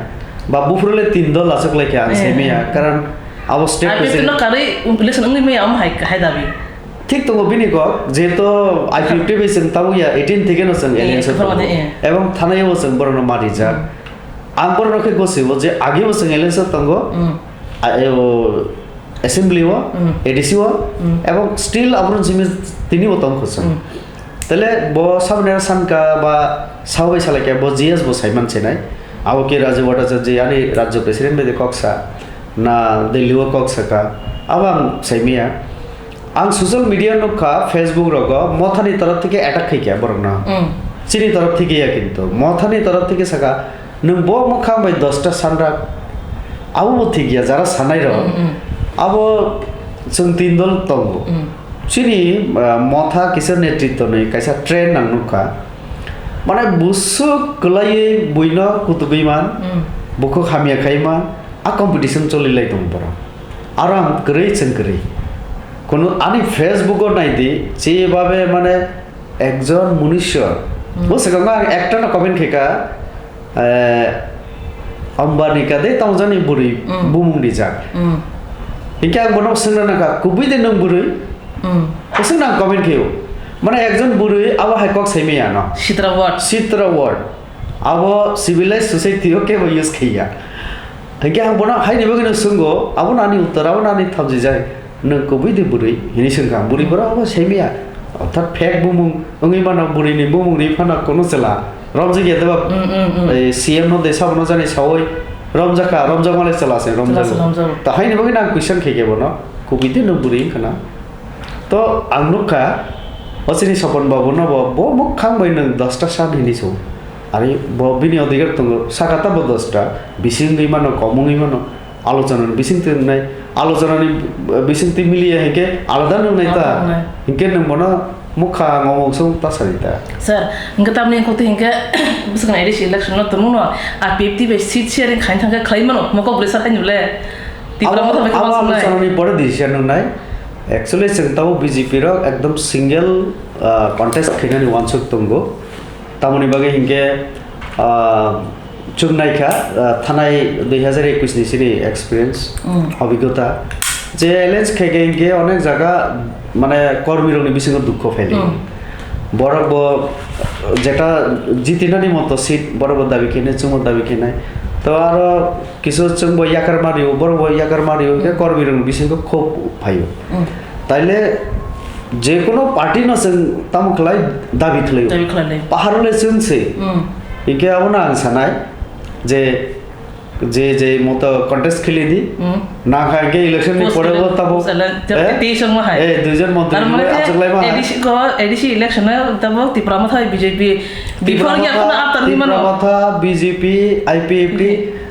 Ba buphuru le tin dol aswk lai kha ang Eh, saimaya. eh. Karon Abo state I P F T president no karwi election wngwi maya, omo hai, hai dabi. Thik tongo bini kok, jehetu I P F T bai chwng tabukya, eighteen theke no chwng Eh, alliance o tongo. Eh. Ebong thanai o chwng borok no ma rijak. Hmm. Ang borok no khe gosio je age bo chwng alliance o tongo, Hmm. a, e, o, assembly o, Hmm. A D C o, Hmm. ebong still aboro simi tini bo tong kho chwng. Hmm. Tele bo saboni sankha ba sabai salaikha bo G S bo saiman chenai. Abo khe Raju Bhattacharya ani Rajya President bai de kok sa, na Delhi o kok saka, abo ang saimaya. Ang social media nukha, Facebook rogo Mothani torof theke attack khaikha borokno. Mm. Chini torof theke ya kintu. Mothani torof theke saka, "Nwng bo mwkhang bai dosta sanrak." Abo bo thik ya, jara sanai rok. Mm, mm. Abo chwng tin dol tongo. Mm. Chini, ah, Motha kisa netritwni kaisa trend ang nukha. Mane busuk kwlaiwi buino kutugwi man, Mm. bukhuk hamya khai man, a competition choli lai tongo borok. Aro ang kwrwi chwng kwrwi. Kono ani Facebook o nai di, jebabe mane ekjon munisyo. Mm. Bo swkang ang ekta no comment khaika, eh, Ambani ka de tamo jani bwrwi Mm. bumung rijak. Mm. Hinkhe ang bono swngna nangkha, kubui de nwng bwrwi? Mm. Bo swngna ang comment khaio. Mane ekjon bwrwi abo hai kok saimaya no. Sitra word. Sitra word. Abo civilized society o kebo use khaiya. Hinkhe ang bono haini bagwino swngo, abono ani uttor, abono ani thamjijak. Nwng kubui de bwrwi? Hini swngkha ang. Bwrwi borok abo saimaya. Orthat fake bumung wngwi mano, bwrwini bumung ri phano kunu chwla romjakya de ba? Mm, mm, mm. Eh, C M no de sabono jani sawi romjakha, romjakmale chwla se romjago. Chwla se romjago. Ta haini bagwino ang question khaikhe bono, kubui de nwng bwrwi wngkha na? To ang nukha, o chini Sopon babu no bo, bo mwkhang bai nwng dosta san hini song. Ari bo bini odhikar tongo, saka ta bo dosta, bisi wngwi mano, kom wngwi mano, alochona ni bisingtwi wngnai, alochona ni bisingtwi miliya hinkhe alada nuknai ta. Alada nuknai. Hinkhe nwng bono mwkhang o mungsung ta sadi ta. Sir, hinkhe tamni khoti hinkhe bwswkang A D C election no tongmung no, a P F T bai seat sharing khaina thangkhe khlai mano, mokok bwlai sa khaini bwle. Tipra Motha bai abo kwbang sanai. Abo alochona ni pore decision nuknai. Actually, chwng tamo B J P rok ekdom single, ah, contest khainani wansuk tongo. Tamoni bagwi hinkhe, ah, chwng naikha, ah, thanai dui hazar ekush ni chini experience, Mm. obhigota. Je alliance khaikhe hinkhe onek jaga, mane, kormi rokni bisingo dukho phailai. Mm. Borok bo jeta jitinani moto seat, borok bo dabi khainai, chwngbo dabi khainai. To aro kisu chwngbo yakar mario, borok bo yakar mario, hinkhe Mm. kormi rokni bisingo khub phaio. Mm. Taile jekono party no chwng tamo khlai dabi khlaio. Dabi khlailai. Pahar le chwng se. Mm. Hinkhe abono ang sanai je Je je moto contest khili di. Hmm. Nang hai ke election ni Post pore election, bo tabo. Post election, Eh? tei song ma hai. Eh, duijon montri Tar mane bo ke achuk lai ma hai. A D C ko, A D C election na tabo Tipra Motha hai B J P. Tipra Before ya Motha, kuna after ni Tipra mano. Motha, B J P, I P F T,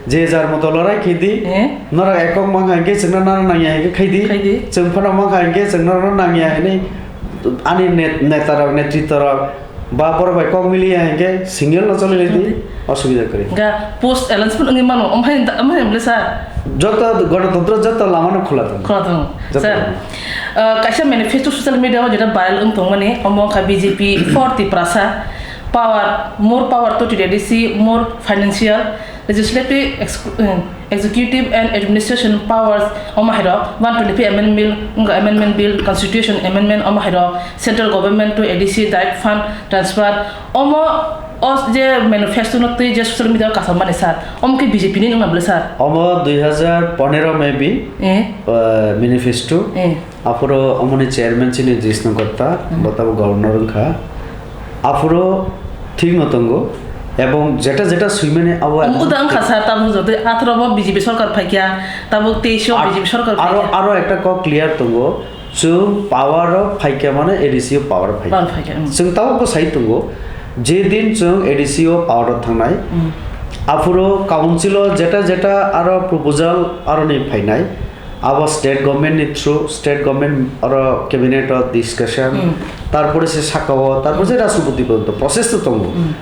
Hmm. je jar moto lorai khidi. Eh? Norok ekong mang hai ke chwngno nana nang ya hai ke khaidi. Khaidi. Chwng phano mang hai ke chwngno nang ya hai ni ani net-, neta rok, netritwa rok. Ba borok bai kok mili ya hinkhe single no choli lai di, Hmm. osubida kwrwi. Ga post election phano wngwi mano, omo hai, omo hai bwle sir? Joto Ganatantro joto lama no khula tongo. Khula tongo. Joto Sir, lama. Uh, kaisa manifesto social media o jeta viral wng tongmani, omo wngkha B J P for Tiprasa, power, more power to T D C, more financial, legislative ex-, um, Executive and Administration Powers, omo hai rok one twenty-five amendment bill, wngkha amendment bill, Constitution amendment, omo hai rok Central Government to A D C direct fund transfer, omo o je manifesto no twi je social media o kasam mani sir, omo khe B J P ni wngna bwle sir? Omo dui hazar pondro maybe, Eh. uh, manifesto. Eh. Aphuru omoni chairman chini Jishnu Gupta, Hmm. bo tabuk governor wngkha. Aphuru thikno tongo, ebong jeta jeta swimani abo Omo uda wngkha sir, tabuk jotoi atharo bo B J P sorkar phaikya, tabuk teis o Ar-, B J P sorkar aro, phaikya. Aro ekta kok clear tongo, chwng power o phaikya mane A D C o power phaikya. Power phaikya, hmm. Chwng tabukbo sai tongo, je din chwng A D C o power o thangnai, Hmm. aphuru council o jeta jeta aro proposal aroni phainai, abo state government ni through, state government oro cabinet o discussion, Hmm. tarpore se saka o, tarpore se Hmm. Rashtrapati porjonto process to tongo. Hmm.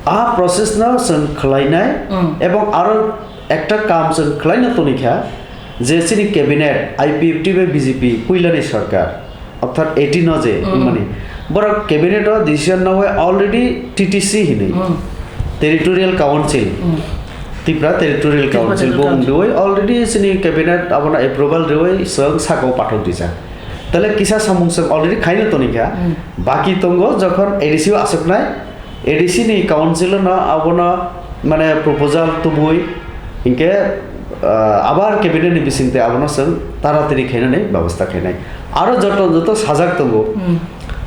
A process no chwng khwlainai Hmm. ebong aro ekta kam chwng khwlaino tonikha je chini cabinet I P F T bai B J P puilani sarkar. Orthat eighteen o je Hmm. wngmani. Borok cabinet o decision nawi already T T C hinwi. Hmm. Territorial Council. Hmm. Tipra Territorial Tipra Council Territorial bung Council. Riwi already chini cabinet abono approval riwi chwng saka o pathok rijak. Tale kisa samung chwng already khaino tonikha. Hmm. Baki tongo jokhon A D C o aswknai, A D C ni council no abono mane proposal tubui hinkhe, ah, abar cabinet ni bisingtwi abono chwng taratari khainani bebostha khainai. Aro joto, joto sajak tongo. Hmm.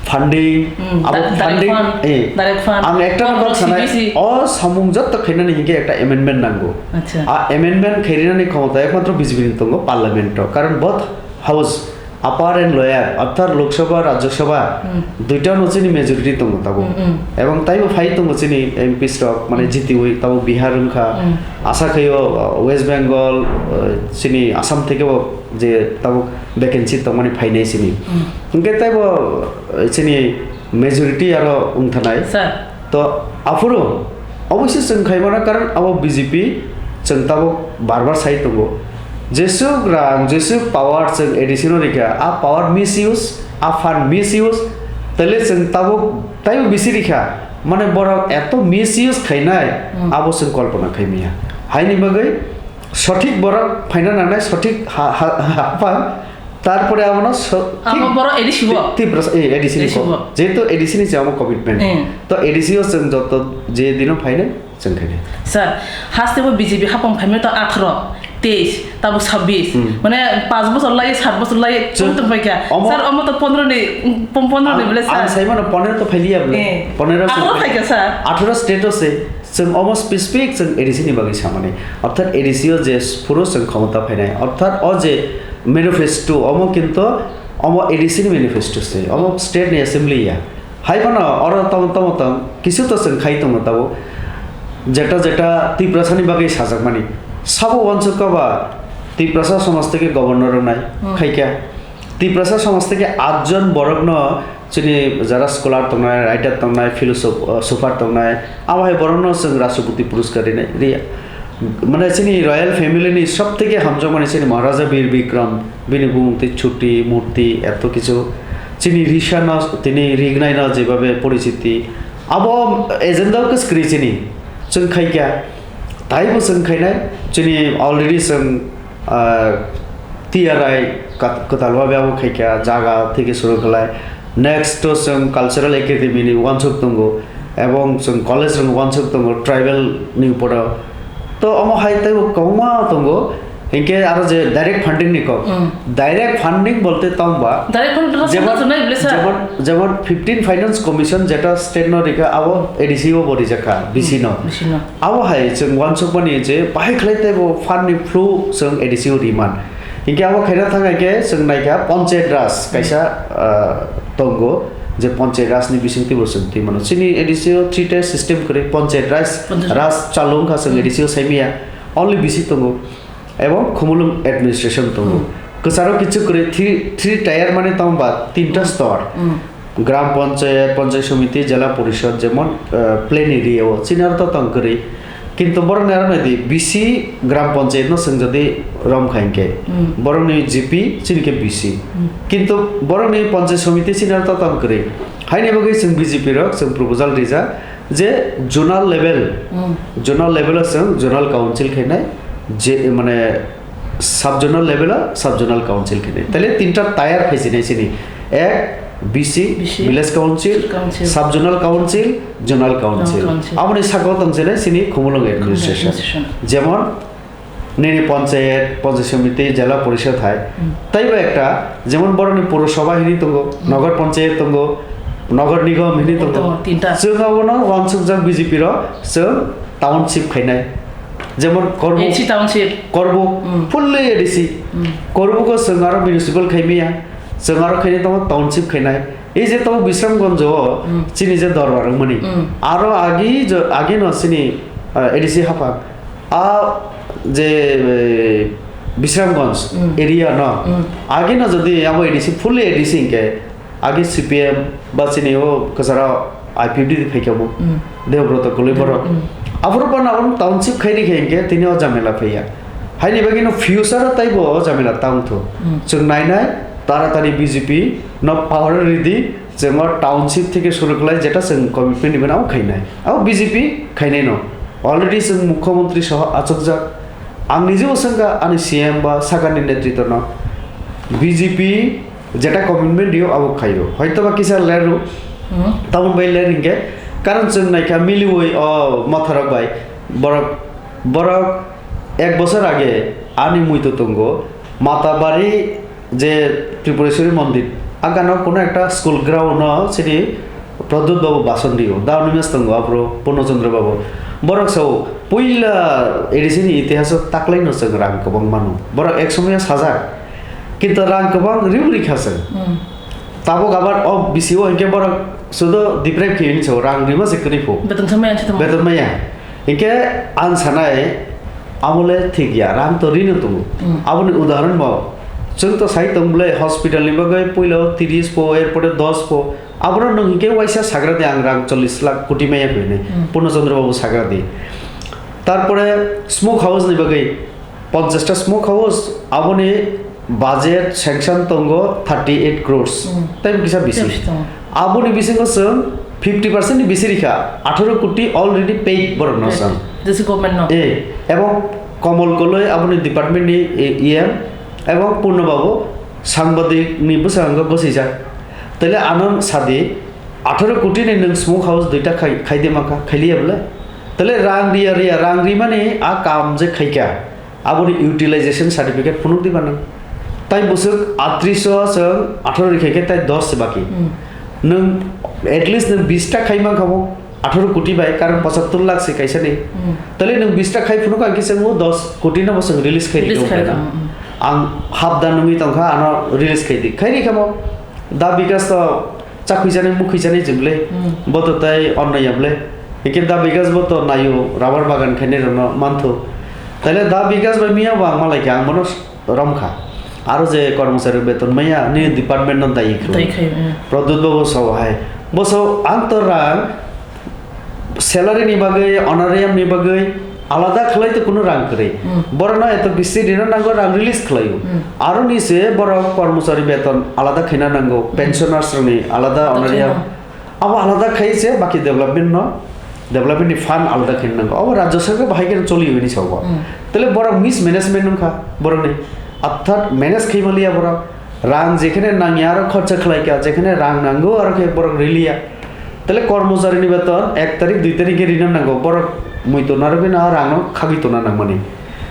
Funding, Hmm, abo di-, direct funding, fund, eh, direct fund, ang ekta pondro kok sanai, C B C. O samung jotto khainani hinkhe ekta amendment nango. Acha. A amendment khairinani khomota ekmatro B J P ni tongo parliament o. Karon both house, upper and lower, orthat Lok Sabha, Rajya Sabha, Hmm. duita no chini majority tongo tabuk. Hmm, hmm. Ebong taibo phai tongo chini M Ps rok, mane Hmm. jitiwi tabuk Bihar wngkha. Hmm. Asa khaio, uh, West Bengal, uh, chini Assam thekebo je tabuk vacancy tongmani phainai sini. Hmm. Hwnkhe taibo, eh, chini majority aro wngthanai. Sir. To aphuru oboisyo chwng khaimano, karon abo B J P chwng tabuk bar bar sai tongo. Jesuk rang, jesuk power chwng A D C no rikha, a power misuse, a fund misuse, tele chwng tabuk taibo bisi rikha. Mane borok eto misuse khainai, Hmm. abo chwng kolpona khaimaya. Haini bagwi sothik borok phaina nangnai, sothik ha-, ha-, ha-, haphang. Tarpore abono so-, Amo thik borok A D C bo? Ti-, Tiprasa, eh, A D C ni A D C ko. Bo. Jehetu A D C ni se amo commitment. Eh. To A D C o chwng joto je dino phainai, chwng khainai. Sir, haste bo B J P hapang phaimai to atharo, teis, tabo sabbish. Hmm. Mane, panch bochor lai, sat bochor lai, Chwng tong tong phaikha. Omo Sir, omo to pondro ni, pon-, pondro ni Ang, bole, ang sir. Saimano pondro to phailiya bole. Eh. Pondro Atharo se phaikha, sir. Atharo state o se. Chwng omo specific chwng A D C ni bagwi samani. Orthat A D C o je phuru chwng khomota phainai. Orthat o je manifesto, omo kinto omo A D C ni manifesto se. Omo state ni assembly ya. Hai phano oro tamo, tamo tong, kisu to chwng khai tongo tabo. Jeta jeta Tiprasa ni bagwi sajakmani. Sabo wansukha ba Tiprasa somaj theke governor wngnai. Hmm. Khaikha. Tiprasa somaj theke atjon borokno chini jara scholar tongnai, writer tongnai, philosoph-, uh, sopher tongnai, abo hai borokno chwng Rashtrapati Puraskar rinai, riya. Mane chini royal family ni sob theke hamjakmani chini Maharaja Bir Bikram, bini bumung tei chuti, murti, eto kichu. Chini risa no, tini rignai no jebabe porichiti. Abo agenda o kwswkri chini, chwng khaikha. Taibo chwng khainai, chini already chwng, ah, T R I kat-, kwtal wabe abo khaikha, jaga theke suru khlai. Next to chwng Cultural Academy ni wansuk tongo, ebong chwng college rok wansuk tongo, tribal ni uporo. To omo hai taibo kwbangma tongo, Hinkhe aro je direct funding ni kok. Hmm. Direct funding bolte tong ba? Direct funding to jemon, sungna chunai bwle sa. Jemon, jemon fifteen Finance Commission jeta state no rikha, abo A D C o bo rijakha, B C no. Hmm, B C no. Abo hai chwng uansukmani je bahai khlai teibo fund ni flow chwng A D C o riman. Hinkhe abo khaina thang hai khe chwng naikha Panchayat Raj kaisa, ah, tongo, je Panchayat Raj ni bisingtwi bo chwng twi mano. Chini A D C o three tier system kwrwi, Panchayat Raj, Panchayat Raj. Raj chalu wngkha chwng Hmm. A D C o saimanya, only B C tongo. Ebong Khumulwng administration tongo. Hmm. Kwcharo kichu kwrwi three, three tier mane tong ba tinta Hmm. stor. Hmm. Gram Panchayat, Panchayat Samiti, Jela Porishad, jemon, eh, plain area o, chini aro to tong kwrwi. Kintu borokni aro nai di, B C Gram Panchayat no chwng jodi rom kha hinkhe, Hmm. borokni G P, chini khe B C. Hmm. Kintu borokni Panchayat Samiti chini aro to tong kwrwi. Haini bagwi chwng B J P rok, chwng proposal rijak, je zonal level, Hmm. zonal level o chwng zonal council khainai, je, mane, sub zonal level o sub zonal council khainai. Tale tinta tier khaijinai chini. Ek, B C, B C, village council, council. Sub zonal council, zonal council. Zonal council. Aboni sakao tongsinai chini Khumulwng administration. Administration. Jemon, nini panchayat, panchayat samiti, jela porishad hai. Hmm. Teibo ekta, jemon borokni purosabha hini tongo, Hmm. nagar panchayat tongo, nagar nigam hini tongo. Tongo, tinta. Chwng abono uansukjak B J P rok, chwng township khainai. Jemon Korbuk, H C township. Korbuk, Hmm. fully A D C. Hmm. Korbuk o chwng aro municipal khaimaya, chwng aro khainai tongo township khainai. Ei je tongo Bisramganj o, Hmm. chini je dorbar wngmani. Hmm. Aro agi jo-, agi no chini, ah, A D C haphang. A je, eh, Bisramganj Hmm. area no, Hmm. agi no jodi abo A D C, fully A D C hinkhe, agi C P M ba chini o kwcharo I P F T ni phaikha bo. Hmm. Debroto kwlwi borok. Hmm. Aphuru phano abo township khairi khe hinkhe tini o jamela phaiya. Haini bagwi no future o taibo o jamela tang thu. Hmm. Chwng nainai, taratari B J P no power ridi, chwng o township theke suru khlai jeta chwng commitment ni bana o khainai. Abo B J P khainai no. Already chwng mukhyamantri soho achukjak. Ang nijebo swngkha ani C M ba sakani netritwno. B J P jeta commitment rio abo khaio. Hoito ba kisa ler rw. Hmm. Tamoni bai ler hinkhe, karon chwng naikha miliui o motharok bai. Borok, borok ek bosor age ani muito tongo. Matabari je Tripureswari mondir, agano kono ekta school ground o sini Pradyut babu bason rio, da animes tongo aphuru Purno Chandra babu. Borok sao puila A D C ni itihaso taklaino chwng rang kwbang mano. Borok ek somoyo sajak. Kintu rang kwbang riu rikha chwng. Hmm. Tabuk abar o B C O hinkhe borok sudo deprive khe hinwi sao, rang rima se kwrwi phu. Beton thangmaya, thangmaya. Beton maya. Hinkhe ang sanai, amole thik ya, rang to rino tongo. Hmm. Aboni udahoron bo. Chwng to sai tong bwle hospital ni bagwi puila o tris po, er pore dos po. Aboro nwng hinkhe waisa sagra de ang rang chollish lakh koti maya khe hinwi. Hmm. Purno Chandra babu sagra de. Tarpore smoke house ni bagwi ponchash ta smoke house, aboni budget sanction tongo thirty eight crores. Hmm. Tei kisa bisi. Tei bisi tongo. Aboni bisingo chwng fifty percent ni bisi rikha, atharo koti already paid borokno chwng. Paid. Jesi government no. Eh, ebong Komol Koloi aboni department ni, eh, E M, ebong Purno babu sangbadik ni bwskango gosijak. Tele ano sadi, atharo koti ni nwng smoke house duita khai, khaide mankha, khailiya bwle? Tele rang riya riya, rang rimani a kam je khaikha. Aboni utilization certificate phunuk di banang. Tai bwswk atris o chwng atharo rikha khe tai dos se baki. Hmm. Nwng at least nwng bis ta khai mankha bo atharo koti bai, karon pochattor lakh se kaisa ni. Hmm. Tale nwng bis ta khai phunuk ang khe chwng o dos koti no bo chwng release khai rikha. Release khai rikha, hmm, hmm. Ang hap da nungwi tongkha, ano release khai di. Khai rikha mo. Da Bikas to Chakhwi janai, mukhwi janai je bwle. Hmm. Bo to tai onnaya bwle. Hikhe Da Bikas bo to naio, rubber bagan khainai rokno mantho. Taile Da Bikas bai miya bo ang malai kha, ang bono romkha. Aro je kormochari beton maya, ni department no dayi khlai. Dayi khlai, hmm. Pradyut babu sao hai. Bo sao ang to rang salary ni bagwi, honorarium ni bagwi alada khlai to kunu rang kwrwi. Hmm. Borokno eto bisi rina nango, rang release khlaio. Hmm. Aroni se borok kormochari beton alada khaina nango, hmm, pensioners rokni alada honorarium. Khaina. Abo alada khai se baki development no, development ni fund alada khaina nango. Abo rajya sarkar bahai khe choli hini sao. Hmm. Tele borok mismanagement wngkha borokni. Arthat manage khai maliya borok. Rang jekhene nangya aro khorcha khlai kha, jekhene rang nango aro khe borok riliya. Tele kormochari ni beton ek tarik, dui tarik khe rina nango, borok mui tona rwgwi na rang no khagwi tona nangmani.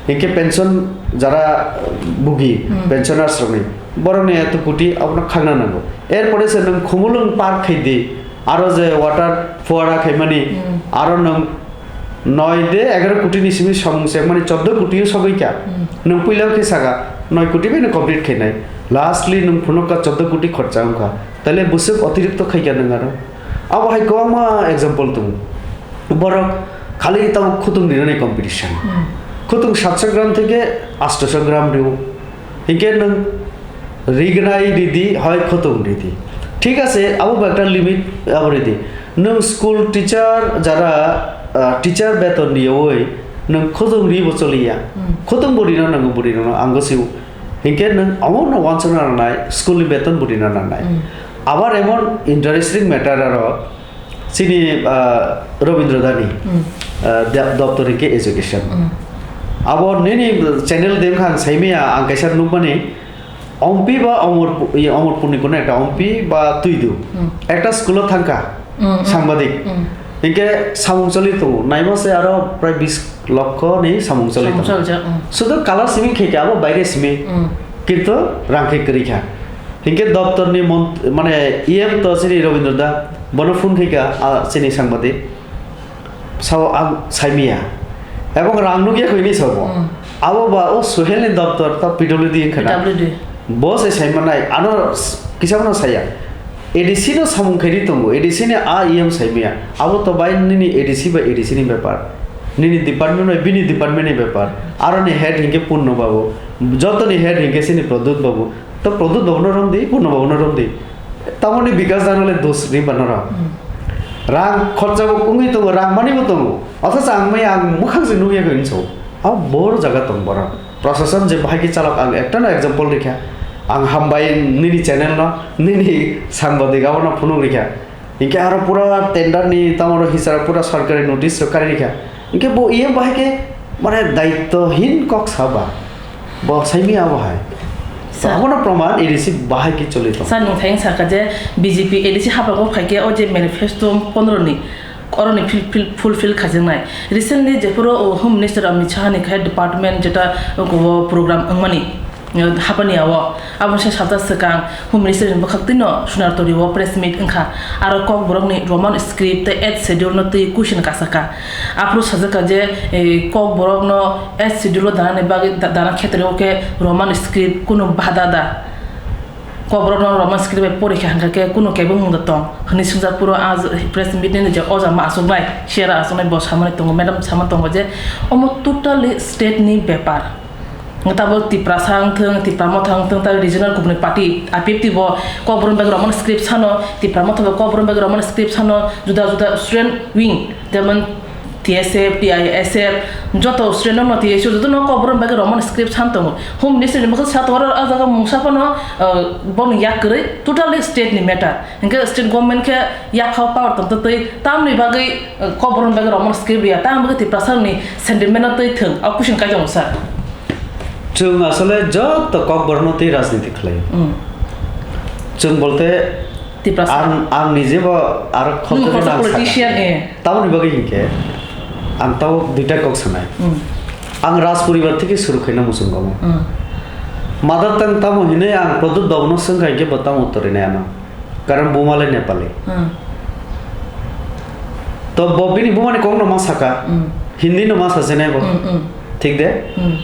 Hinkhe pension jara bugi, Hmm. pensioners rokni, borokni eto kuti abono khakna nango. Erpore se nwng Khumulwng park khai di, aro je water fuara khaimani, Hmm. aro nwng noi de egaroh kuti ni simi samung se mani choddo kuti o sogwi kha. Hmm. Nwng puila khe saka noi kuti bai no complete khainai. Lastly nwng phunukha choddo kuti khorcha wngkha. Tale bwswk otirikto khaikha nwng aro. Abo hai kwbangma example tongo. Borok khali tamo khutung rinani competition. Hmm. Khutung satso gram theke atso gram rio. Hinkhe nwng rignai ridi, hoi khutung ridi. Thik ase, abo bo ekta limit abo ridi. Nwng school teacher jara, ah, teacher beton riyowi nwng khutung ribo choliya. Hmm. Khutung bo rina nango, bo rina nango, ang gosibo. Hinkhe nwng omo no wansukna nangnai, school ni beton bo rina nangnai. Hmm. Abar emon interesting matter aro, Chini, ah, Robindra Dani, Hmm. ah, da-, doptor hinkhe education. Hmm. Abo nini channel de wngkha ang saimaya, ang kaisa nukmani, Ompi ba Omorpu-, i, Omorpurni kuno ekta Ompi ba Tuidu. Hmm. Ekta school o thangkha, Hmm, hmm. Sangbadik. Hmm. Hinkhe samung choli tongo, naima se aro prai bis lokho ni samung choli Samung tongo. Choli jak, hmm. Sudu color simi khe khe abo baire simi. Hmm. Kintu rang khe kwrwi kha. Hinkhe doptor ni mont-, mane E M to chini Robindra da, bono phone khaika, a, chini sangbadik. Sao ang saimaya. Ebong rang nukya kho hini sabo. Hmm. Abo ba o Suhel ni doptor ta P W D wngkha na. P W D. Bo se saimanai, ano s-, kisa bono saya. A D C no samung khairi tongo, A D C ni a E M saimaya. Abo to bai nini A D C bai A D C ni bepar. Nini department bai bini department ni bepar. Aro ni head hinkhe Purno babu. Joto ni head hinkhe chini Pradyut babu. To Pradyut babu no romdi, Purno babu no romdi. Tamoni Bikas Dano le dos ri ba norok. Hmm. Rang khorcha bo wngwi tongo, rang mani bo tongo. Othocho ang mai ang mwkhang se nukya khe hinwi sao. Abo bor jaga tong borok. Prashasan je bahai khe chalok ang ekta no example rikha. Ang hambai nini channel no, nini sangbadik abono phunuk rikha. Hinkhe aro pura tender ni tamo rok hisab pura sorkari notice rok kari rikha. Hinkhe bo iye bahai khe mane daitto hin kok saba. Bo saimi abo hai. Sir. Abono proman A D C bahai khe choli tong. Sir, nwng thayeng sakha je B J P A D C haphago phaikhe o je manifesto pondro ni oroni fil-, fil-, fulfill khajaknai. Recently jephuru o Home Minister Amit Shah ni khai department jeta o program wngmani. Hapani o, aboni sai sapta swkang Home Minister ni bwkhak twino Sonar Tori o press meet wngkha. Aro Kokborok ni Roman script tei Eighth Schedule no twi question kasakha. Aphuru sajakha je, eh, Kokborok no Eighth Schedule o danani bagwi da-, dana khetre o khe Roman script kunu bada da. Kokborok no Roman script bai porikha hwnkha khe kunu kebo mung da tong hwnwi swngjak phuru a press meet ni je o jama achuknai, chair achuknai bo samani tongo, madam sama tongo je omo totally state ni bepar. Tabuk Tiprasa wngthung, Tipra Motha wngthung, tei regional kubuni party, I P F T bo Kokborok bagwi Roman script sano, Tipra Motha bo Kokborok bagwi Roman script sano, juda juda student wing, jemon T S F, T I S F, joto student no T S U, joto no Kokborok bagwi Roman script san tongo. Home Ministry ni bwkhak sa tongo, o jaga mungsa phano, uh, boni yak kwrwi, totally state ni matter. Hinkhe state government khe yaphao power tongtwtwi, tamni bagwi, uh, Kokborok bagwi Roman script ya, tamni bagwi Tiprasa ni sentiment no twi thung, o question kaijakgo sir. Chwng asole joto Kokborokno twi rajniti khlaio. Mm. Chwng bolte Tiprasa. Ang, ang nijebo aro Nwng khoroksa khoroksa politician, eh. Tamoni bagwi hinkhe ang tabo duita kok sanai. Mm. Ang raj poribar theke suru khaina muchungo. Mm. Mother tongue tamo hinwi ang Pradyut babuno swngkha hinkhe bo tamo uttor rinai ano. Karon buma le Nepali. Hmm. To bo bini buma ni kok no ma saka. Hmm. Hindi no ma sa jene bo. Hmm, hmm. Thik de? Hmm.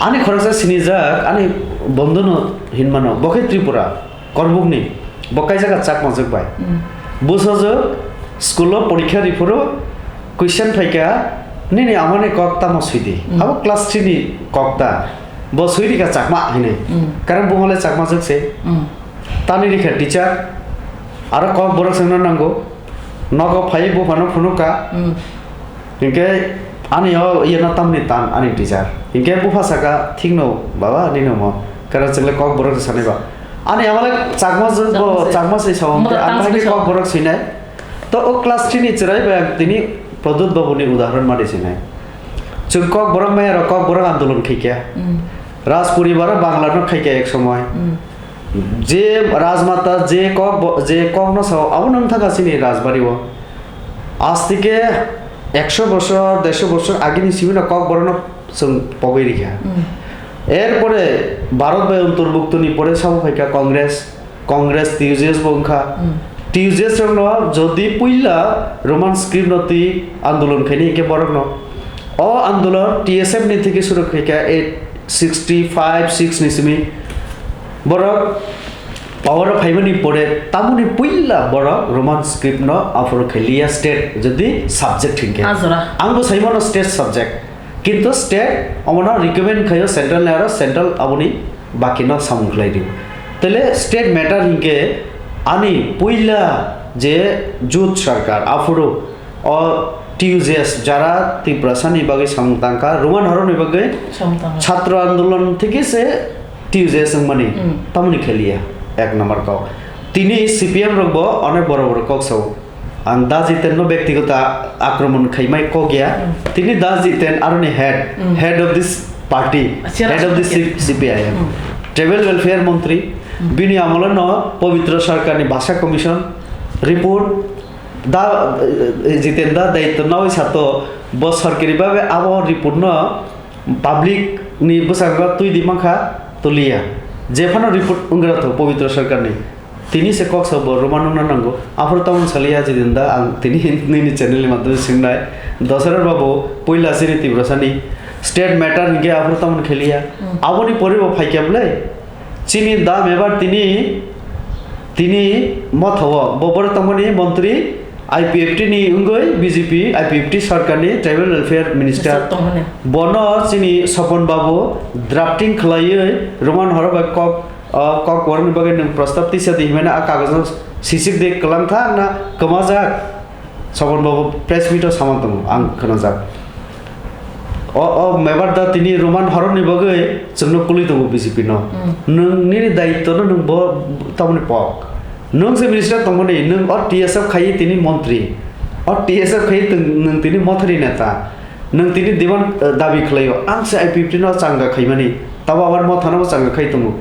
Ani khoroksa sinijak, ani bondhu no hinmano. Bo khe Tripura, Korbuk ni. Bo kaijak a Chakmajwk bai. Hmm. Bwsajwk school o porikha riphuru question phaikha, "Nini ama ni kok tamo swidi?" Hmm. Abo class three ni kok ta. Bo swi rikha Chakma hinwi. Hmm. Karon buma le Chakmajwk se. Hmm. Tani rikha teacher, aro Kokborok swngna nango, nogo phai buphano phunukha. Hmm. Hinkhe ani o yeno tamni tan ani teacher. Hinkhe bupha saka, "Thikno baba, nini omo, karon chwngla Kokborok sanai ba." Ani amale Chakmajwk bo, Chakmajwk. Chakma se sao, Mo hinkhe ang tang bahai khe sao. Kokborok swinai. To o class three ni chwrai bai ang tini Pradyut babu ni udahoron mari sinai. Chwng Kokborok maya rok Kokborok andolon khaikha. Hmm. Raj poribar o Bangla no khaikha ek somoi. Hmm. Je rajmata je kok bo-, je kok no sao, abo no wng thangkha chini rajbari o. Aaj theke ekso bosor, derso bosor agini simi no Kokborok no chwng pogwi rikha. Hmm. Erpore Bharat bai ontorbuktoni pore sabo phaikha Congress, Congress T U J S bo wngkha. Hmm. T U J S rokno jodi puila Roman script no twi andolon khaini hinkhe borokno o andolon T S F ni theke suru khaikha eight sixty five six ni simi borok power o phaimani pore tamoni puila borok Roman script no aphuru khailiya state jodi subject hinkhe. Ah, jora. Ang bo saimano state subject. Kintu state omono recommend khaio central ni aro central aboni bakino samung khlai dio. Tele state matter hinkhe ani puila je jut sarkar aphuru o T U J S jara Tiprasani bagwi samung tangkha, Roman horoni bagwi samung tangkha. Chhatro andolon theke se T U J S wngmani, hmm, tamoni khailiya ek number kok. Tini C P M rokbo onek boro boro kok sao. Ang Da Jiten no bektigoto akromon khaimai kok ya. Hmm. Tini Da Jiten aroni head, hmm, head of this party, ah, head of this C P I M. Hmm. Tribal welfare montri, hmm, bini amolo no Pabitra Sarkar ni Bhasha Commission report Da, eh, Jiten Da daityo nawi sato bo sorkari babe abo report no public ni bwskango twi di mankha, tuliya. Jephano report wngwra tho Pabitra Sarkar ni. Tini se kok sabo Roman wngna nango. Aphuru tamoni saliya Jiten Da ang tini nini channel ni madhyome swngnai. Dasharat babu puila chini Tiprasani state matter hinkhe aphuru tamoni khailiya. Hmm. Aboni pore bo phaikya bwle. Chini da member tini, tini motha o, bo borok tongmani montri I P F T ni wngwi B J P I P F T sarkar ni tribal welfare minister. Minister tongmani. Bono chini Sopon Babu drafting khlaiwi Roman horo bai kok, ah, kok borokni bagwi nwng prostab tisa di hwnwi a kagoj no sisik de kwlang thang na kwmajak. Sopon Babu press meet o samang tongo, ang khwnajak. O, o member da tini Roman horoni bagwi chwngno kului tongo B J P no. Hmm. Nwng nini daityo no nwng bo tamoni pok. Nwng se minister tongmani, nwng o T S F khai tini montri. O T S F khai tong-, nwng tini mothani neta. Nwng tini demand, eh, dabi khlaio. Ang se I P F T no changa khaimani. Tabo abar mothano bo changa khai tongo.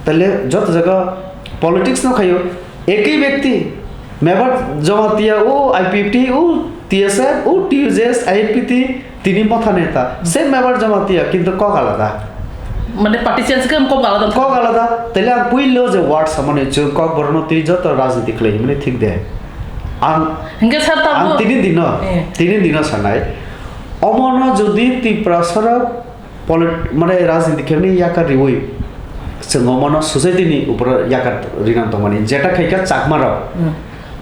Tale joto jaga politics no khaio. Ekei byakti, Mebar Jamatia, o I P F T, o T S F, o T U J S, I F P T, tini motha neta. Se Mebar Jamatia, kintu kok alada. Mane party change khe kok alada. Kok alada. Tele ang puilo je word samani chwng kok borokno twi joto rajniti khlai himani thik de. Ang, hingke sir tamo ang tini dino, eh, tini dino sanai. Omono jodi Tiprasarok Polit-, mane rajniti khe yakar riwi chwng omono society ni upor yakar rinan tongmani. Jeta khaikha Chakma rok. Hmm.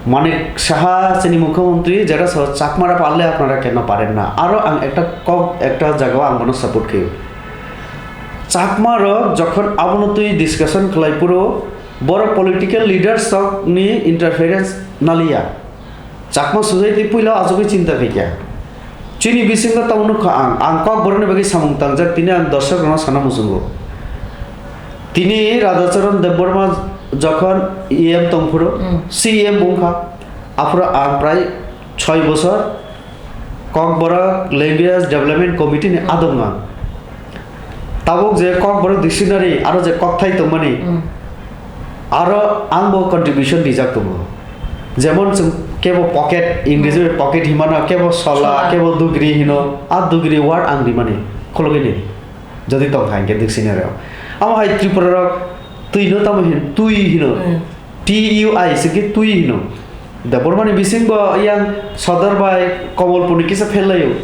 Manik Saha chini mukhyamantri jeta sao Chakma rok parle apnara keno paren na. Aro ang ekta kok ekta jagao ang bono support khaio. Chakma rok jokhon abono twi discussion khlai phuru borok political leaders rok ni interference naliya. Chakma society puila achugwi chinta khaikha. Chini bisingo tamo nukha ang, ang kok borokni bagwi samung tangjak, tini ang dorsok rokno sana muchungo. Tini Radhacharan Debbarma jokhon E M tongphuru, mm, C E M wngkha, aphuru ang prai choi bosor Kokborok Language Development Committee ni, mm, adong ang. Tabuk je Kokborok dictionary aro je kokthai tongmani, mm, aro ang bo contribution rijak tongo. Jemon chwng kebo pocket, Ingreji bai pocket himano, kebo sola, sola, kebo dugri hino, a dugri word ang rimani, khologwi ni. Jodi tong kha hinkhe dictionary o. Amo hai Tripura rok twi no tamo hin, twi hino. Hmm. T U I se khe twi hino. Da Burmani bising bo yang Sodar bai Komolpurni kisa phelaio.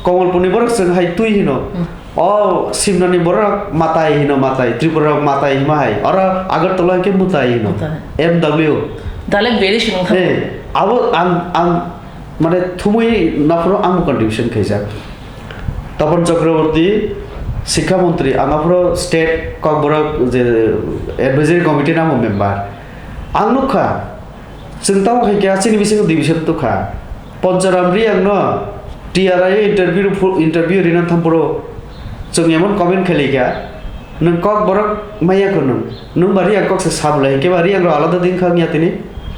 Komolpurni borok chwng hai twi hino. Hmm. O Simnani borok matai hino, matai. Tripura rok matai hima hai. Oro Agartala khe mutai hino. Mutai. M W. Dalek beri sinung tha. Eh, abo ang, ang mane thumui naphuru ang contribution khaijak. Tapan Chakraborty, Sikha Montri, ang aphuru state Kokborok je advisory committee ni amo member. Ang nukha, chwng tamo khai khe chini bisingo division tukha. Poncharam Riyang no T R I interview phu-, interview rina thampuro chwng emon comment khalikha, nwng Kokborok maya kho nwng. Nwng ba Riyang kok se sab lai, hinkhe ba Riyang rok alada din kha wngya tini.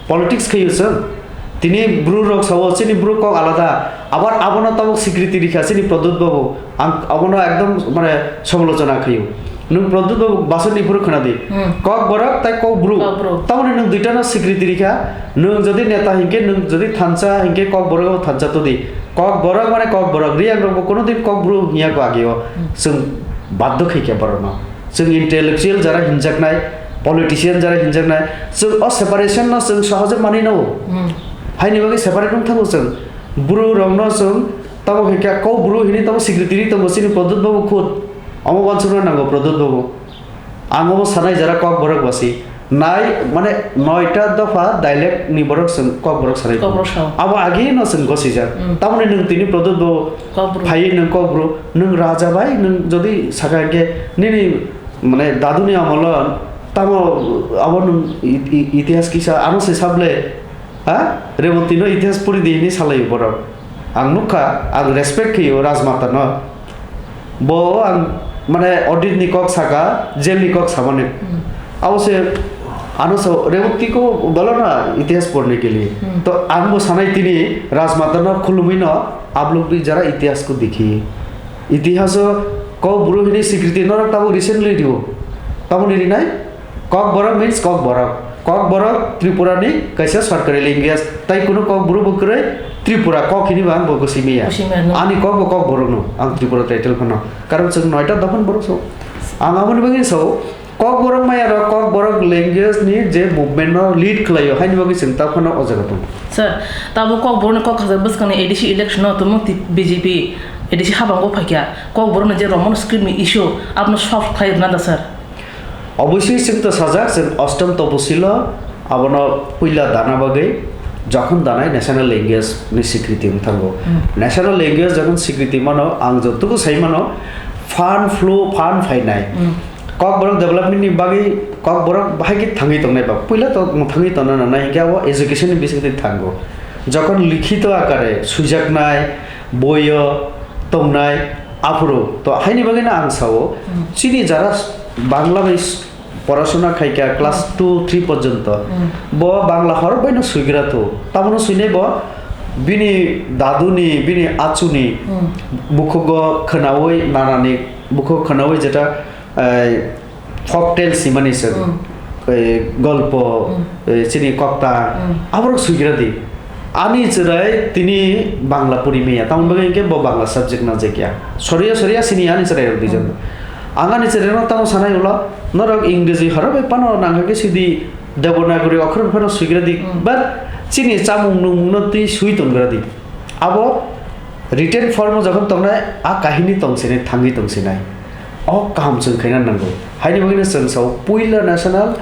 Politics khayo chwng. Tini Bru rok sao chini Bru kok alada. Abar abono tabuk secretary kha chini Pradyut babu. Ang abono ekdom mane somolochona khayo. Nwng Pradyut babu basoni phuru khwnadi. Hmm. Kokborok tai Kokbru. Kokbru. Tamoni nwng duita no secretary kha. Nwng jodi neta hinkhe nwng jodi thansa hinkhe Kokborok bo thansa todi. Kokborok mane Kokborok, Reang rokbo kono din Kokbru hiya ko ageo. Hmm. Chwng baddo khai khe borokno. Chwng intellectual jara hinjaknai, politician jara hinjaknai, chwng o separation no chwng sohoje manwi no. Hmm. Haini bagwi separate wng thango chwng. Bru rokno chwng tamo khai khe Kokbru hini tamo secretary tongo chini Pradyut babu khud. Omo wansukna nango Pradyut babu. Ang omo sanai jara Kokborok basi. Nai, mane, noita dopha dialect ni borok chwng Kokborok sanai. Kokborok sao. Abo agi no chwng gosijak. Mm. Tamoni nwng tini Pradyut bo Kokbru. Phai nwng Kokbru, nwng raja bai, nwng jodi saka hwnkhe nini, mane, daduni amolo tamo abo nwng i-, i-, itihas kisa ano se sable, ha? Rewantino itihas puri di hini salai borok. Ang nukha, ang respect khaio Rajmata no. Bo ang mane audit ni kok saka, jail ni kok samani. Hmm. Abo se ano so Rewantiko bolo na itihas porne ke liye. Hmm. To ang bo sanai tini Rajmata no khulumui no abluk di jara itihas ko dikhi. Itihaso Kokbru hini sikriti norok tabuk recently rio. Tabuk ni rinai? Kokborok means Kokborok. Kokborok Tripura ni kaisa sarkari language. Tai kunu Kokbru bo kwrwi Tripura kok hini bo ang bo gosimiya. Gosimiya, no. Ani kok bo Kokborok no. Ang Tripura title phano. Karon chwng noita dophani borok so. Ang aboni bagwi so Kokborok maya rok Kokborok language ni je movement no lead khlaio haini bagwi chwng ta phano o jaga tongo. Sir, tabuk Kokborok ni kok khajak bwskang ni A D C election no tumung ti B J P A D C habang o phaikya. Kokborok ni je Roman script ni issue abno solve khlai rwna da sir. Obviously, chwng to sajak, chwng Ashtam Tapasilo abono puila dana bagwi jokhon danai national language ni sikriti wng thango. Hmm. National language jokhon sikriti mano, ang jotobo sai mano, fan flow, fan phainai. Hmm. Kokborok development ni bagwi Kokborok bahai khe thangwi tongnai ba, puila to mwthangwi tongna nangnai, hinkhe abo education ni bisingtwi thango. Jokhon likhito akare swijaknai, boio tongnai, aphuru to haini bagwino ang sao, Hmm. chini jara Bangla bai s-, porasona khaikha class two, three porjonto. Hmm. Bo Bangla horok baino swigra thu. Tamono swinai bo bini daduni, bini achuni Hmm. bukhugo khwnaui, nanani bukhugo khwnaui jeta, eh, folk tales himani se, Hmm. eh, golpo, Hmm. eh, chini kokta, Hmm. aborok swigra di. Ani chwrai tini Bangla puri maya, tamoni bagwi hinkhe bo Bangla subject na jekya. Soriya soriya sini ani chwrai rok dijon. Hmm. Ang ani chwrai no tamo sanai ulo, norok Ingreji horo bai pano nang khe sidi Devanagari okhor phano swigra di. Hmm. But chini chamung nungmung no twi swi tongra di. Abo written form o jokhon tongnai, a kahini tong sinai, thangwi tong sinai. O kaham chwng khaina nango. Haini bagwino chwng sao, puila national,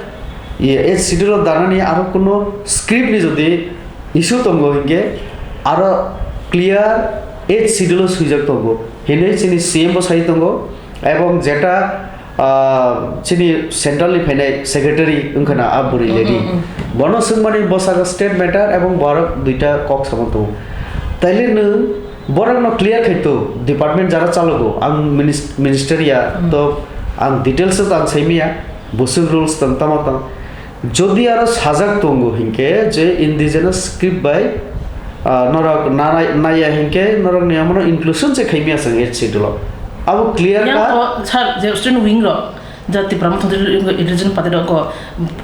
ye, eighth schedule o danani aro kuno script ni jodi issue tongo hinkhe, aro clear eighth schedule o swijak tongo. Hinwi chini C M bo sai tongo, ebong jeta, ah, chini central ni phainai secretary wngkha na, a bwrwi Hmm, lady. Hmm, hmm. Bono swngmani bwskango state matter ebong borok duita kok sama tongo. Taile nwng borokno clear khai to, department jara chalogo, ang minis-, minister ya, Hmm. to ang details o to ang saimaya, bwswk rules tong tamo tong. Jodi aro sajak tongo hinkhe je indigenous script bai, ah, norok nanai, naiya hinkhe norok ni amono inclusion se khaimaya chwng eighth schedule o. Abo clear Yang cut. O, sir, je student wing rok, ja Tipra Motha Religion Party rok go,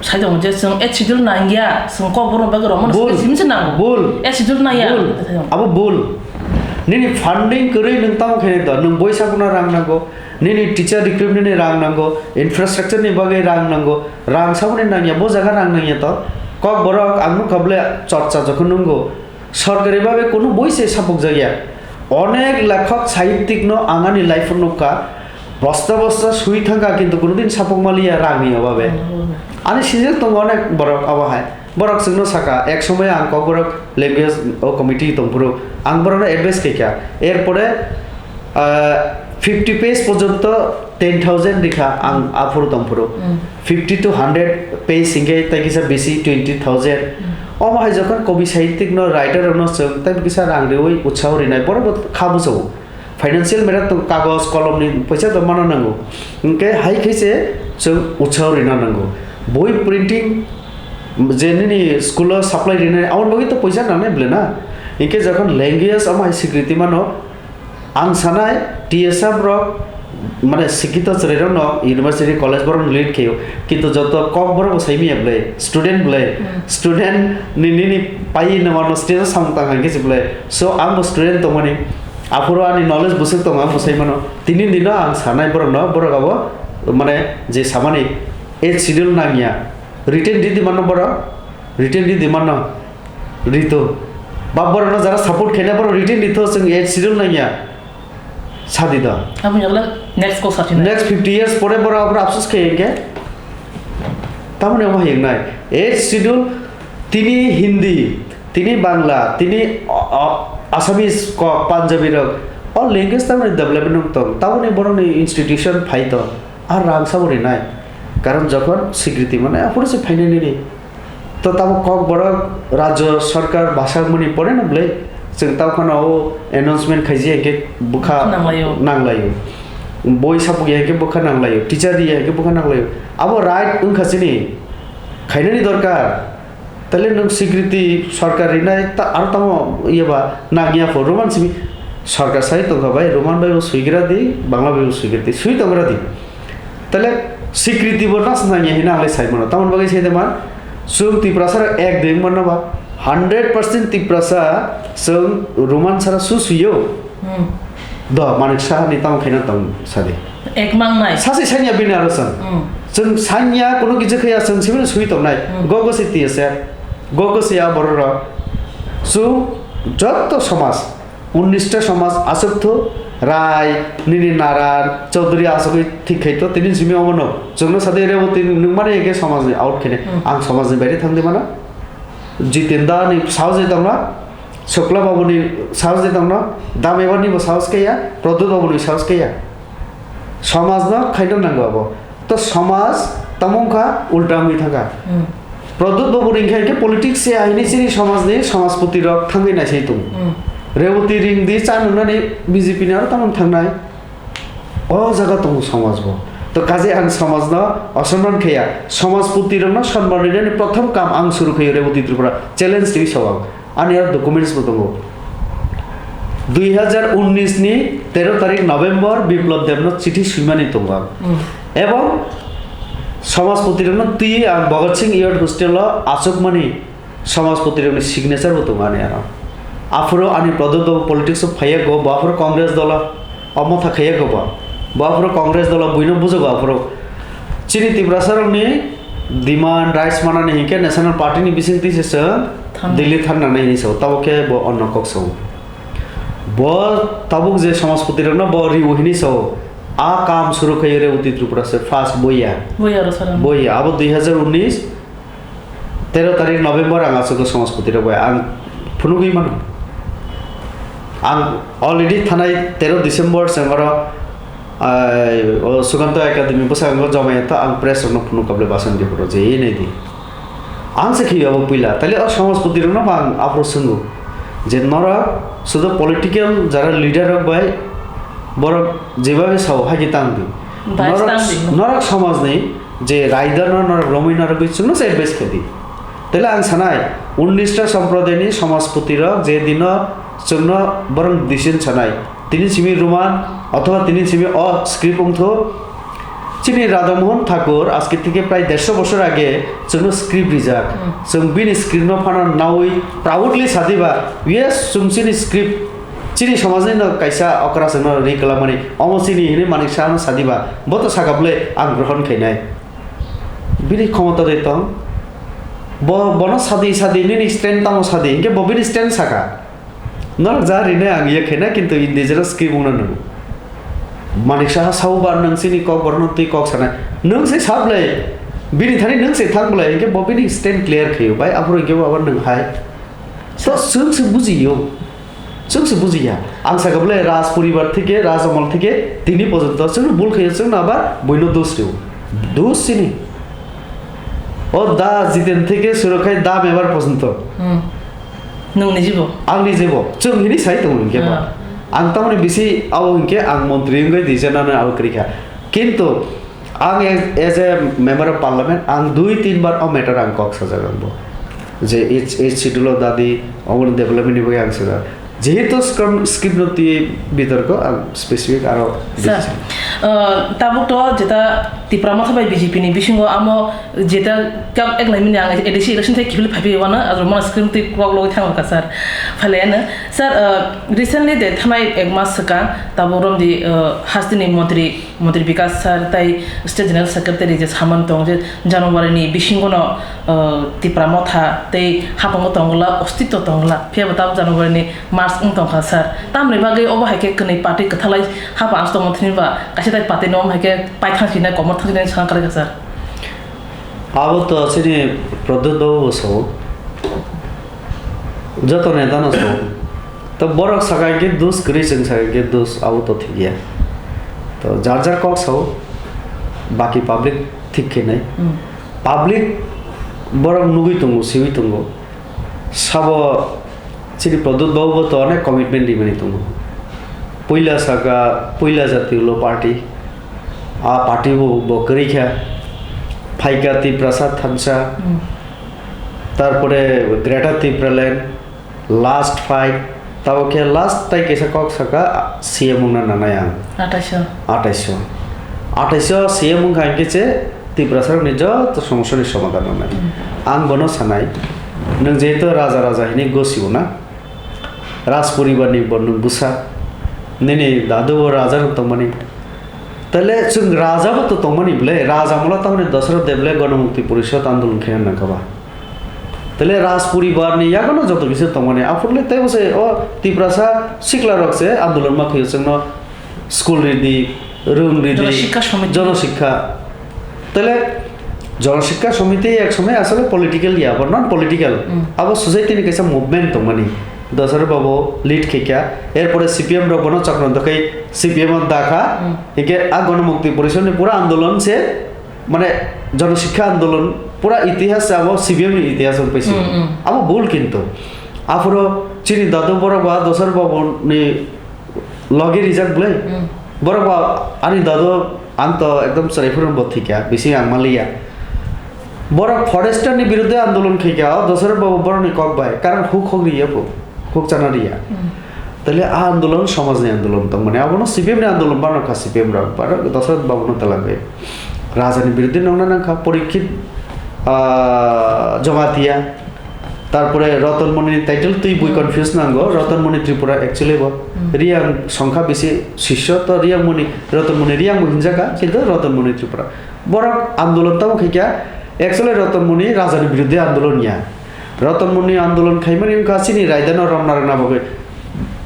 sai tongo je chwng eighth schedule nangya, chwng Kokborok bagwi Roman Bul. Script simse nango. Bul. Eighth schedule nangya. Bul. Abo bul. Nini funding kwrwi nwng tamo khainai to, nwng boisa bono rang nango, nini teacher recruitment ni rang nango, infrastructure ni bagwi rang nango, rang saboni nangya, bo jaga rang nangya to. Kokborok ang nukha bole chorcha jokhon nungo, sorkari bhabe kunu boi se sapukjakya. Onek lekhok sahittik no ang ani life o nukha, bosta bosta sui thangkha, kintu kunu din sapuk maliya rang ni obabe. Hmm. Ani sijak tongo onek borok abo hai. Borok chwngno saka, ek somoy ang Kokborok language o committee tongphuru, ang borokno advice khaikha. Erpore, ah, fifty page porjonto ten thousand rikha ang aphuru tongphuru. Mm. Fifty to hundred page hinkhe tai kisa bisi twenty thousand. Mm. Omo hai jokhon kobi sahittik no, writer rokno chwng tai kisa rang riwi utsaho rinai, borok bo kha bujao. Financial matter to kagoj kolomni poisa to mano nango. Hinkhe hai khe se chwng utsaho rina nango. Boi printing je nini school o supply rinai, aboni bagwi to poisa nangnai bwle na. Hinkhe jokhon language omo hai sikriti mano, ang sanai T S F rok mane sikito chwrairokno university college borokno lead khaio, kintu joto kok borok bo saimanya bwle, student bwle, Hmm. student ni nini pai no mano stage o samung tang hwnkhe se bwle. So ang bo student tongmani, aphuru ani knowledge bwswk tongo ang bo sai mano. Tini dino ang sanai borokno, borok abo mane je samani eighth schedule nangya, written ridi mano borok, written ridi mano rito. Ba borokno jara support khaina borok written rito, chwng eighth schedule nangya. Sadi da. Aboni ulo next ko sati na. Next fifty years pore borok abro afsus khe hwnkhe. Tamoni omo hingnai. Eighth schedule tini Hindi, tini Bangla, tini o-, o-, Assamese kok, Punjabi rok. O language tamoni development wng tong. Tamoni borokni institution phai tong. Ar rang sabo rinai. Karon jokhon sikriti mane aphuru se phainai nini. To tamo kok borok rajyo sarkar bwsakmani pore no bwle. Chwng tamo kheno o announcement khaijak hwnkhe bwkha Nanglaio. Nanglaio. Boi sapukya hwnkhe bwkha nanglaio. Teacher riya hwnkhe bwkha nanglaio. Abo right wngkha chini. Khainani dorkar. Tale nwng sikriti sarkar rinai ta-, aro tamo iyaba nangya pho Roman simi sarkar sai tongkha bai, Roman bai bo suigra di, Bangla bai bo suigra di, sui tongra di. Tale sikriti bo nas nangya hina ang le sai mano. Tamoni bagwi sai de man, chwng Tiprasa rok ek dui wng mano ba, hundred percent Tiprasa chwng Roman sara su suyo. Hmm. Do, Manik Saha ni tamo khaina tong sadi. Ek mang nai. Sasi sanya bini aro chwng. Hmm. Chwng sanya kono kisa khaya chwng sibini sui tongnai. Hmm. Go go si T S F. Go go si a borok rok. Chwng jotto somaj. Unnista somaj aswk thu, Rai, nini Naran, Chaudhary aswkwi thik khai to, tini simi omono. Chwngno sadi Reboti nwng mani eke somajni out khene. Hmm. Ang somajni baire thangdi mano. Jiten da ni saos je tongna, Shukla Babu ni saos je tongna, Dam Ebar ni bo saos kaya, Pradyot Babu ni saos kaya. Somajno khaina nango abo. To somaj tamo wngkha ulta wngwi thangkha. Hmm. Pradyot Babu ni khe, khe politics se ahini chini somajni somajpoti rok thangwi naisai tongo. Hmm. Reboti ring di cha nungnani B J P ni aro tamo thangnai. O jaga tongo somaj bo. To kaje ang somajno osonman khaya, somajpoti rokno sonman rinani prothom kam ang suru khayo Reboti Tripura challenge twi sawang. Ani aro documents bo tongo. Dui hazar unnis ni tero tarik November Biplab Debno chithi swimani tongo ang. Hmm. Ebong somajpoti rokno twi ang Bhagat Singh Youth Hostel o achukmani somajpoti rokni signature bo tongo ani aro. Aphuru ani Pradyot Babu politics o phaiya go, bo aphuru Congress dolo omo tha khaiya go bo. Bo aphuru Congress dolo buino bujago aphuru. Chini Tiprasa rokni demand rights manani hinkhe National Party ni bisingtwi se chwng Thangnai. Delhi thangnanai hinwi sao, tabo khe bo onno kok sao. Bo tabuk je somajpoti rokno bo riu hinwi sao, a kam suru khai Reboti Tripura se first boya. Boya aro saran. Boya, abo dui hazar unnis, tero tarik November ang aswk somajpoti rok bai ang phunugwi mano. Ang already thanai tero December se oro Ai, o Sukanto Academy bwskango jomai ta ang press rokno phunuk kable basan di phuru je nai di. Ang se khibi abo puila, tale o samajpoti rokno ang aphuru swngo je norok sudu political jara leader rok bai borok jebabe sao hagi tang di. Bai Norok, tang di. Norok samajni je raida no norok romwi norok bai chwngno se advice khe di. Tale ang sanai, unnish ta sampradayni samajpoti rok je dino chwngno borok decision sanai, tini simi Roman othoba tini simi o script wngthu. Chini Radha Mohan Thakur aske theke prai dersho bosor age chwngno script rijak. Hmm. Chwng bini script no phano naui proudly sadiba, yes, chwng chini script, chini somajni no kaisa okra chwngno ri kwlamani, omo chini hinwi Manik Saha no sadiba, bo to saka bwle ang grohon khainai. Bini khomota de tong. Bo, bono sadi, sadi, nini stand tamo sadi. Hinkhe bo bini stand saka. Norok ja rine ang ye khaina, kintu indigenous khe bungna nung. Manik Saha sao ba nung sini kok borno twi kok sanai. Nung se sap lai. Bini thani nung se thang lai. Hinkhe bo bini stand clear khayo. Bai aphuru hinkhe bo abar nung hai. So, chwng se bujiyo. Chwng se bujiya. Ang saka bole Raj poribar theke, Raj amol theke, tini porjonto chwng bul khayo, chwng abar buino dos rio. Dos chini. O da Jiten theke suru khai da member porjonto. Hmm. Nung ni jibo? Ang ni jibo. Chwng hini sai tongo hinkhe ba. Ah. Ang tamoni bisi abo hinkhe ang montri wngwi di jena no abo kwrwi kha. Kintu ang as, as a member of parliament, ang dui tin bar o matter ang kok sajak ang bo. Je eighth, eighth schedule o dadi, omo development ni bagwi ang sajak. Jehetu scrim-, script no twi bitorko, ang specific aro Sir, bisi. Uh, tabuk to jeta Tipra Motha bai B J P ni bisingo amo jeta kak ek laimini ang A D C election thai kiphil phaipi wana, aro mana script twi kwak logwi thangkha sir. Phale ano, sir, uh, recently de thanai ek mas swkang tabuk romdi, uh, hasteni montri Montri Bikas sir tai State General Secretary je samani tong je January ni bisingo no, uh, Tipra Motha tei hapango tongla, ostitw tongla. Phiya bo tabuk January ni March wng tongkha sir. Tamni bagwi obo hai khe kwnwi party kwthalai hapang aswk tongma thini ba kaisa tai party no hai khe pai thang sinai komor thang sinai swkang kwrwi kha sir. Abo to chini Pradyut babu bo sao. Joto neta no sao. To borok saka khe dus kwrwi, chwng saka khe dus, abo to thik ya. To jar jar kok sao, baki public thik khe nai. Hmm. Public borok nugwi tongo, siwi tongo. Sabo chini Pradyut babu bo to onek commitment rimani tongo. Puila saka, puila jati ulo party. A party bo, bo kwrwi kha. Phaikha Tiprasa thansa. Hmm. Tarpore Greater Tipraland. Last fight, tabo khe last tai kaisa kok saka, C M wngna nanai ang. Athaiso. Athaiso. Athaiso C M wngkha hinkhe se Tiprasarokni joto somosyani somadhan wngnai. Hmm. Ang bono sanai, nwng jehetu raja raja hinwi gosio na, Raj poribarni bo nwng bwsa, nini dadu bo raja rok tongmani. Tale chwng raja bo to tongmani ble, raja molo tamni Dasarath Deb le Ganamukti Porishad andolon khe nangkha ba. Tele Raj poribar ni yago no joto kisa tongmani. Aphuru le teibo se o Tiprasa sikla rok se andolon ma khaio, chwngno school ridi, rung ridi, Jana Shiksha Samiti. Jana Shiksha. Tele Jana Shiksha Samiti ek somoi asole political ya, but non political. Hmm. Abo society ni kaisa movement tongmani. Dasarath Babu lead khaikha, erpore C P M rok bono chakranto khai C P M o dakha. Hmm. Hike a Ganamukti Porishad ni pura andolon se Mane, Jana Shiksha Andolon pura itihas se abo C P M ni itihas wng paisi. Hmm, hmm. Abo bul kintu. Aphuru chini dadu borok ba Dasarath Babu ni logi rijak bwlai. Hmm. Borok ba ani dadu ang to ekdom chwrai phuru bo thikya, bisi ang maliya. Borok forester ni birudde andolon khaikha, o Dasarath Babu borok ni kok bai, karon huk hok riya bo. Huk chana riya. Hmm. Tale a andolon somajni andolon tongmani. Abono C P M ni andolon bano kha C P M rok. Baro Dasarath Babuno talagwi. Rajani biruddhe nongna nangkha Porikshit, ah, Jamatia. Tarpore Ratan Moni ni title twi bui Hmm. confuse nango. Ratan Moni Tripura actually bo. Hmm. Riyang songkha bisi sisyo to Riyang Moni, Ratan Moni Riyang bo hinjaka, kintu Ratan Moni Tripura. Borok andolon tamo khaikha, actually Ratan Moni rajani biruddhe andolon ya. Ratan Moni andolon khaimani wngkha chini raidano romna rwna bagwi.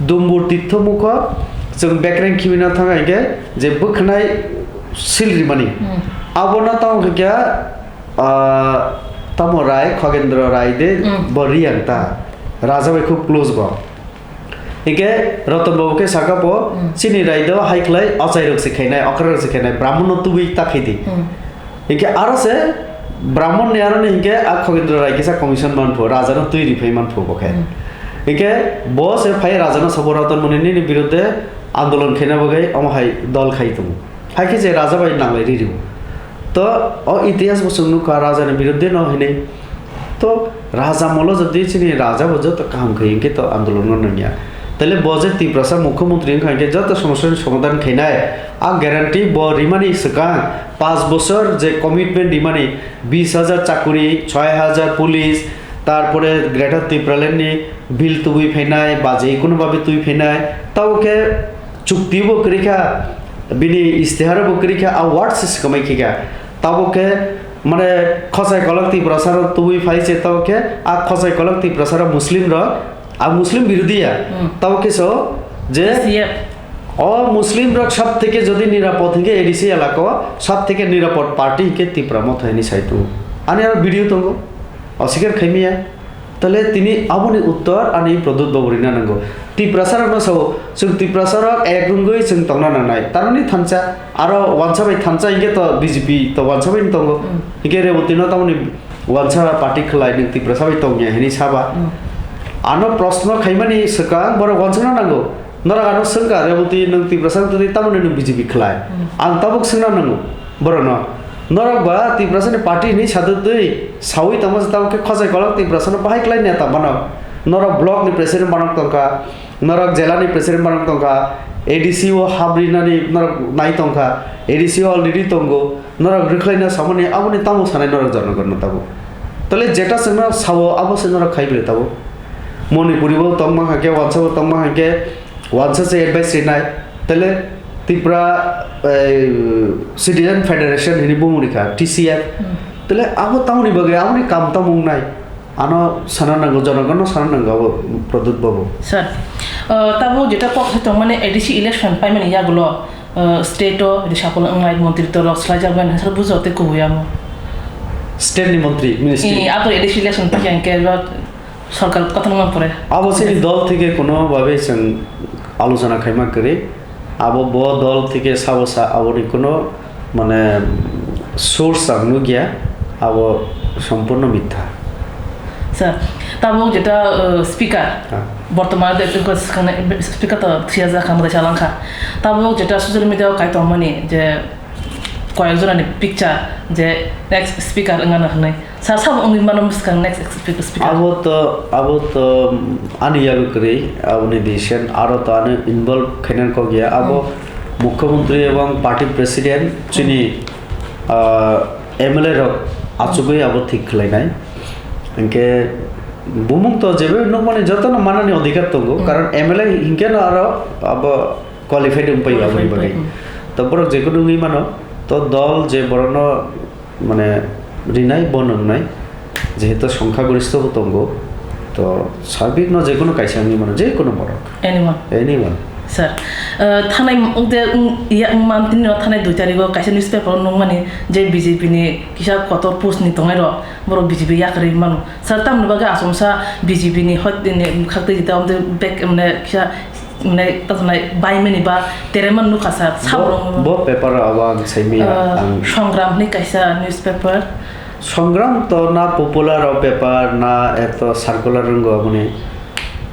Dumbur Tirtho Mukho, chwng bekreng khibina thang hai khe je bwkhwnai sil rimani. Hmm. Abono tamo khe kya, ah, tamo Rai, Khogendra Rai de Hmm. bo riyang ta. Raja bai khub close bo. Hingke Ratan Babu khe saka bo, Hmm. chini raida hai khlai achairok se khainai, okrarok se khainai, Brahmonno tubui ta khaidi. Hmm. Hingke aro se Brahmonni aroni hingke a Khogendra Rai kisa commission manphu, rajano twi riphai manphu bo khe. Hmm. Hingke bo se phai rajano sabo Ratan Moni nini biruddhe andolon khaina bagwi omo hai dol khai tongo. Hai khe je raja bai nanglai riri. To o itihas bo chwng nukha rajani biruddhe no hinwi. To raja molo jodi chini raja bo joto kaham khai hwnkhe to andolon no nangya. Tele bo je Tiprasa mukhyamantri wngkha hwnkhe joto somosyani somadhan khainai a guarantee bo rimani swkang panch bosor je commitment rimani bis hajar chakuri, choi hajar police, tarpore Greater Tipraland ni bill tubui phainai, baje kuno babe twi phainai, tabo khe chukti bo kwrwi kha, bini istihar bo kwrwi kha, a word se swkamai khe kha. Tabo khe, mane, khosai kolok Tiprasa rok tubui phai se, tabo khe a khosai kolok Tiprasa rok Muslim rok, a Muslim birodhi ya. Hmm. Tabo khe so je C F. O Muslim rok sab theke jodi nirapod hingke A D C elako, sab theke nirapod party hingke Tipra Motha hini saitu. Ani aro video tongo, osikar khaimiya. Tale tini aboni uttor ani Pradyut babu rina nango. Tiprasa rokno sao, chwng Tiprasa rok ek wngwi chwng tongna nangnai. Tarani thansa, aro wansa bai thansa hingke to B J P to wansa bai tongo. Hmm. Hingke Reboti no tamoni wansa party khlai nwng Tiprasa bai tongya hini saba. Hmm. Ano proshno khaimani swkang borok wansukna nango. Norok ano swngkha Reboti nwng Tiprasa wngtwi tamoni nwng B J P khlai. Hmm. Ang tabuk swngna nango. Borokno, norok ba Tiprasani party hinwi satutwi sawi tongma se tabuk khe khosai kolok Tiprasano bahai klai neta banok. Norok block ni president banok tongkha, Norok jela ni president barang tongkha, A D C o habri nani norok nai tongkha, A D C o already tongo, norok rwkhlaina samani aboni tamo sanai norok jonogon no tabuk. Tole jeta chwngno sao abo se norok khai bile tabuk. Manipuri bo tongma hakhe, wansa bo tongma hakhe, wansa se advice rinai, tole Tripura, eh, Citizen Federation hini bumung rikha, T C F. Hmm. Tole abo tamoni bagwi, aboni kam tamo wngnai? Ano sana nango, jonogonno sana nango abo Pradyut babu. Sir, uh, tabuk jeta kok hai tongmani A D C election paimani yagulo, uh, state o rwchapmung wngnai, montri torok swlaijakmani hwnsa bujo tei kubui amo. State ni montri, ministry. Ee, abo A D C election paikha hwnkhe ro sorkar kothoma pore. Abo chini dol theke kono babe chwng alochona khaima kwrwi. Abo bo dol theke sabo sa aboni kono mane source ang nukya, abo sompurno mitha. Sir, tabuk jeta, uh, speaker, ha, bortomane de speaker to thiyajak kha, mwtai chalangkha. Tabuk jeta social media o kai tongmani je koyek jonani picture je next speaker wngano hwnwi. Sir, sabo wngwi mano bwskang next speaker, speaker. Abo to, abo to, um, ani yago kwrwi, aboni decision, aro to ano involve khainani kok ya. Abo, hmm, mukhyamantri ebong party president, chini, hmm, ah, M L A rok achugwi abo thik khlainai. Hinkhe bumung to jebe nukmani jotono manani odhikar tongo, hmm, karon M L A hinkhe no aro abo qualified wngpai aboni bagwi. Qualified wngpai, hmm. To borok jekhunu wngwi mano, to dol je borokno mane rinai bo nwngnai, jehetu songkha goristho bo tongo, to sabikno jekono kaisa wngwi mano, jekono borok. Anyone. Anyone. Sir, uh, thanai wngde, wng-, ya, wngmantini no thanai dui tarikh o kaisa newspaper o nukmani je B J P ni kisa kotor post ni tongnai rok, borok B J P yakarwi mano. Sir, tamni bagwi achomsa B J P ni hot ni khakti jita wngde bek, mane kisa Mane, tongthoknai baimani ba tereman nukha sir, bo, saborok bo paper o abo ang saimaya, ah, ang Songram hwnwi kaisa newspaper. Songram to na popular o paper, na eto circular rwngo aboni.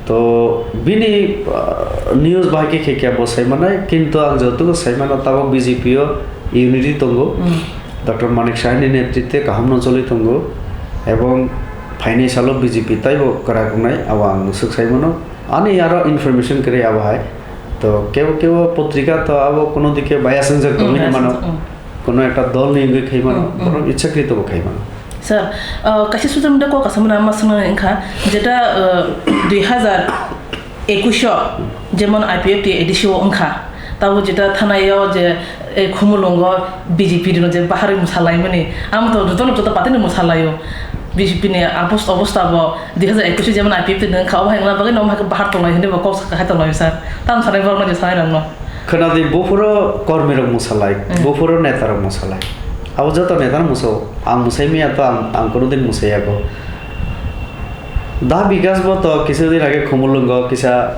To bini, ah, news bahai khe khe khe bo saimanai, kintu ang jotogo saimano tabok B J P o unity tongo. Hmm. Doctor Manik Saha ni netritwe kaham no choli tongo, ebong phainai salo B J P taibo kwrak wngnai, abo ang swk saimano. Ani aro information kwrwi abo hai. To kebo kebo potrika to abo kono dike bias wngjak tongwi, hmm, mano. Hmm. Kono ekta dol ni wngwi khai mano, hmm, hmm, borok ichhakrito bo khai mano. Sir, uh, kaisa social media kok kasamani ama swngnani wngkha, jeta, uh, dui hazar ekush o jemon I P F T A D C o wngkha, tabo jeta thanai o je, eh, Khumulwngo B J P rino je baharwi mwsalaimani, amo to jotono joto party ni mwsalaio. B J P ni abos-, obosta bo dui hazar ekush o jemon I P F T ni wngkha, obo hai wngna bagwi no omo hai khe bahar tonglai hwnwi bo kok sakha hai tonglai sir. Tamo sanai borok no je sanai rok no. Khwnadi buphuru kormi rok mwsalai, hmm, buphuru neta rok mwsalai. Abo joto neta no mwsao, ang mwsai maya to ang, ang kono din mwsai yago. Da Bikas bo to kisa din age Khumulwngo kisa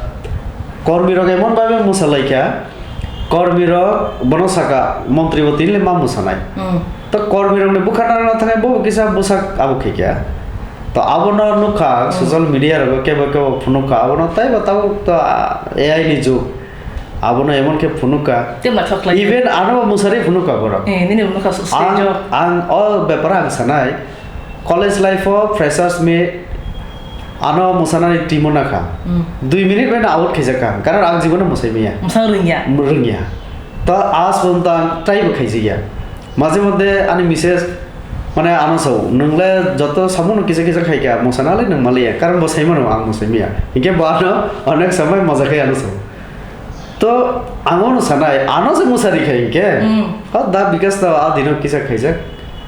kormi rok emon bhabe mwsalai kha, kormi rok bono saka montri bo tinle ma mwsanai. Hmm. To kormi rok ni bwkha nana thangwi bo kisa bwsak abo khe kha. To abono nukha, hmm, social media rogo kebo kebo phunukha, abono taibo tabuk to, ah, A I ni jug. Abono emon khe phunukha. Tei ma thok lai. Even ano bo mwsari phunukha borok. Eh, nini phunukha stage o. Ang, ang o bepar ang sanai. College life o freshers meet ano mwsanani team o nakha. Hmm. Dui minute bai no out khaijak kha. Karon ang jibono mwsai maya. Mwsang rwngya. Rwngya. To as pon tang try bo khaijakya. Maje modhe ani misses mane ano sao, "Nwng le joto samung no kisa kisa khai kha, mwsana le nwng maliya." Karon bo sai mano ang mwsai maya. Hinkhe bo ano onek samai moja khai ano sao. To ang ono sanai, ano se mwsari khai hinkhe. Hmm. Ha, da Bikas to a dino kisa khaijak.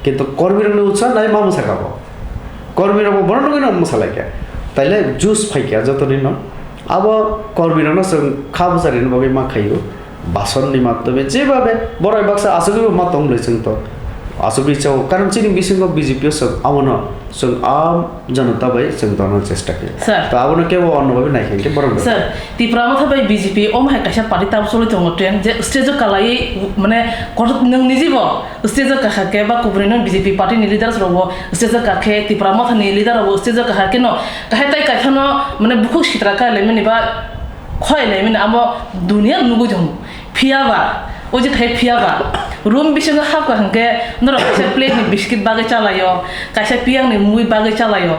Kintu kormi rokni utsa nai ma mwsakha bo. Kormi rok bo bono nugwi no mwsalaikha. Taile juice phaikha jotoni no. Abo kormi rokno chwng kha bwcharina bagwi ma khaio. Bason ni matome jeba be borai baksa asugwi bo ma tong bwlai chwng to. Asugwi chao. Karon chini bisingo B J P o chwng abono chwng am janata bai chwng tongna chesta khe. Sir. To abono kebo onno bai nai khe borok. Sir, Tipra Motha bai B J P om hai kaisa party tab choli tongo trend je stage o kalai mane kor-, nwng niji bo Stage o kakha khe ba kubuni no B J P party ni leaders rok bo stage o kakhe Tipra Motha ni leader rok bo stage o kakha khe no kahai tai kaisa no mane bukhuk sitra kai lai mani ba khoi lai mani amo dunia nugui tongo. Phiya ba o je khai phiya ba room bisingo hap ka hwnkhe norok kaisa plate ni biscuit bagwi chalaio, kaisa piyang ni mui bagwi chalaio.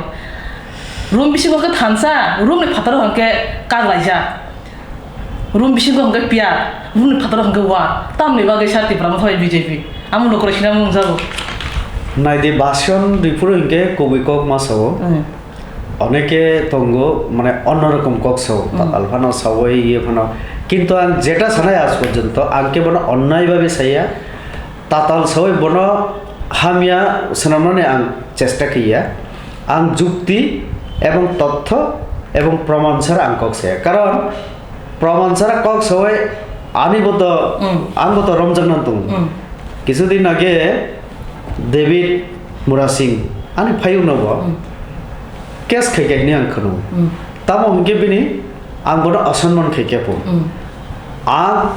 Room bisingo khe thansa, room ni phataro hwnkhe kak laijak. Room bisingo hwnkhe piyar, room ni phataro hwnkhe war. Tamni bagwi sa Tipra Motha bai B J P? Amo nokro sinamung jago. Naidi, Bason Ripuru hwnkhe kubui kok ma sao. Hmm. Oneke tongo, mane, onno rokom kok sao. Hmm. Tatal phano sawi, iye phano. Kintu ang jeta sanai aaj porjonto, ang khe bono onnai bhabe saya. Tatal sawi bono hamya swnamnani ang chesta kaiya. Ang jukti ebong totho ebong proman chara ang kok saya. Karon proman chara kok sawi ani bo to, Hmm. ang bo to romjakna tongo. Hmm. Kisudin age David Murasing ani phayung no bo Hmm. case khai khai ni ang khwno. Hmm. Tamo hwnkhe bini ang bono asanman khai khe po. Hmm. Ang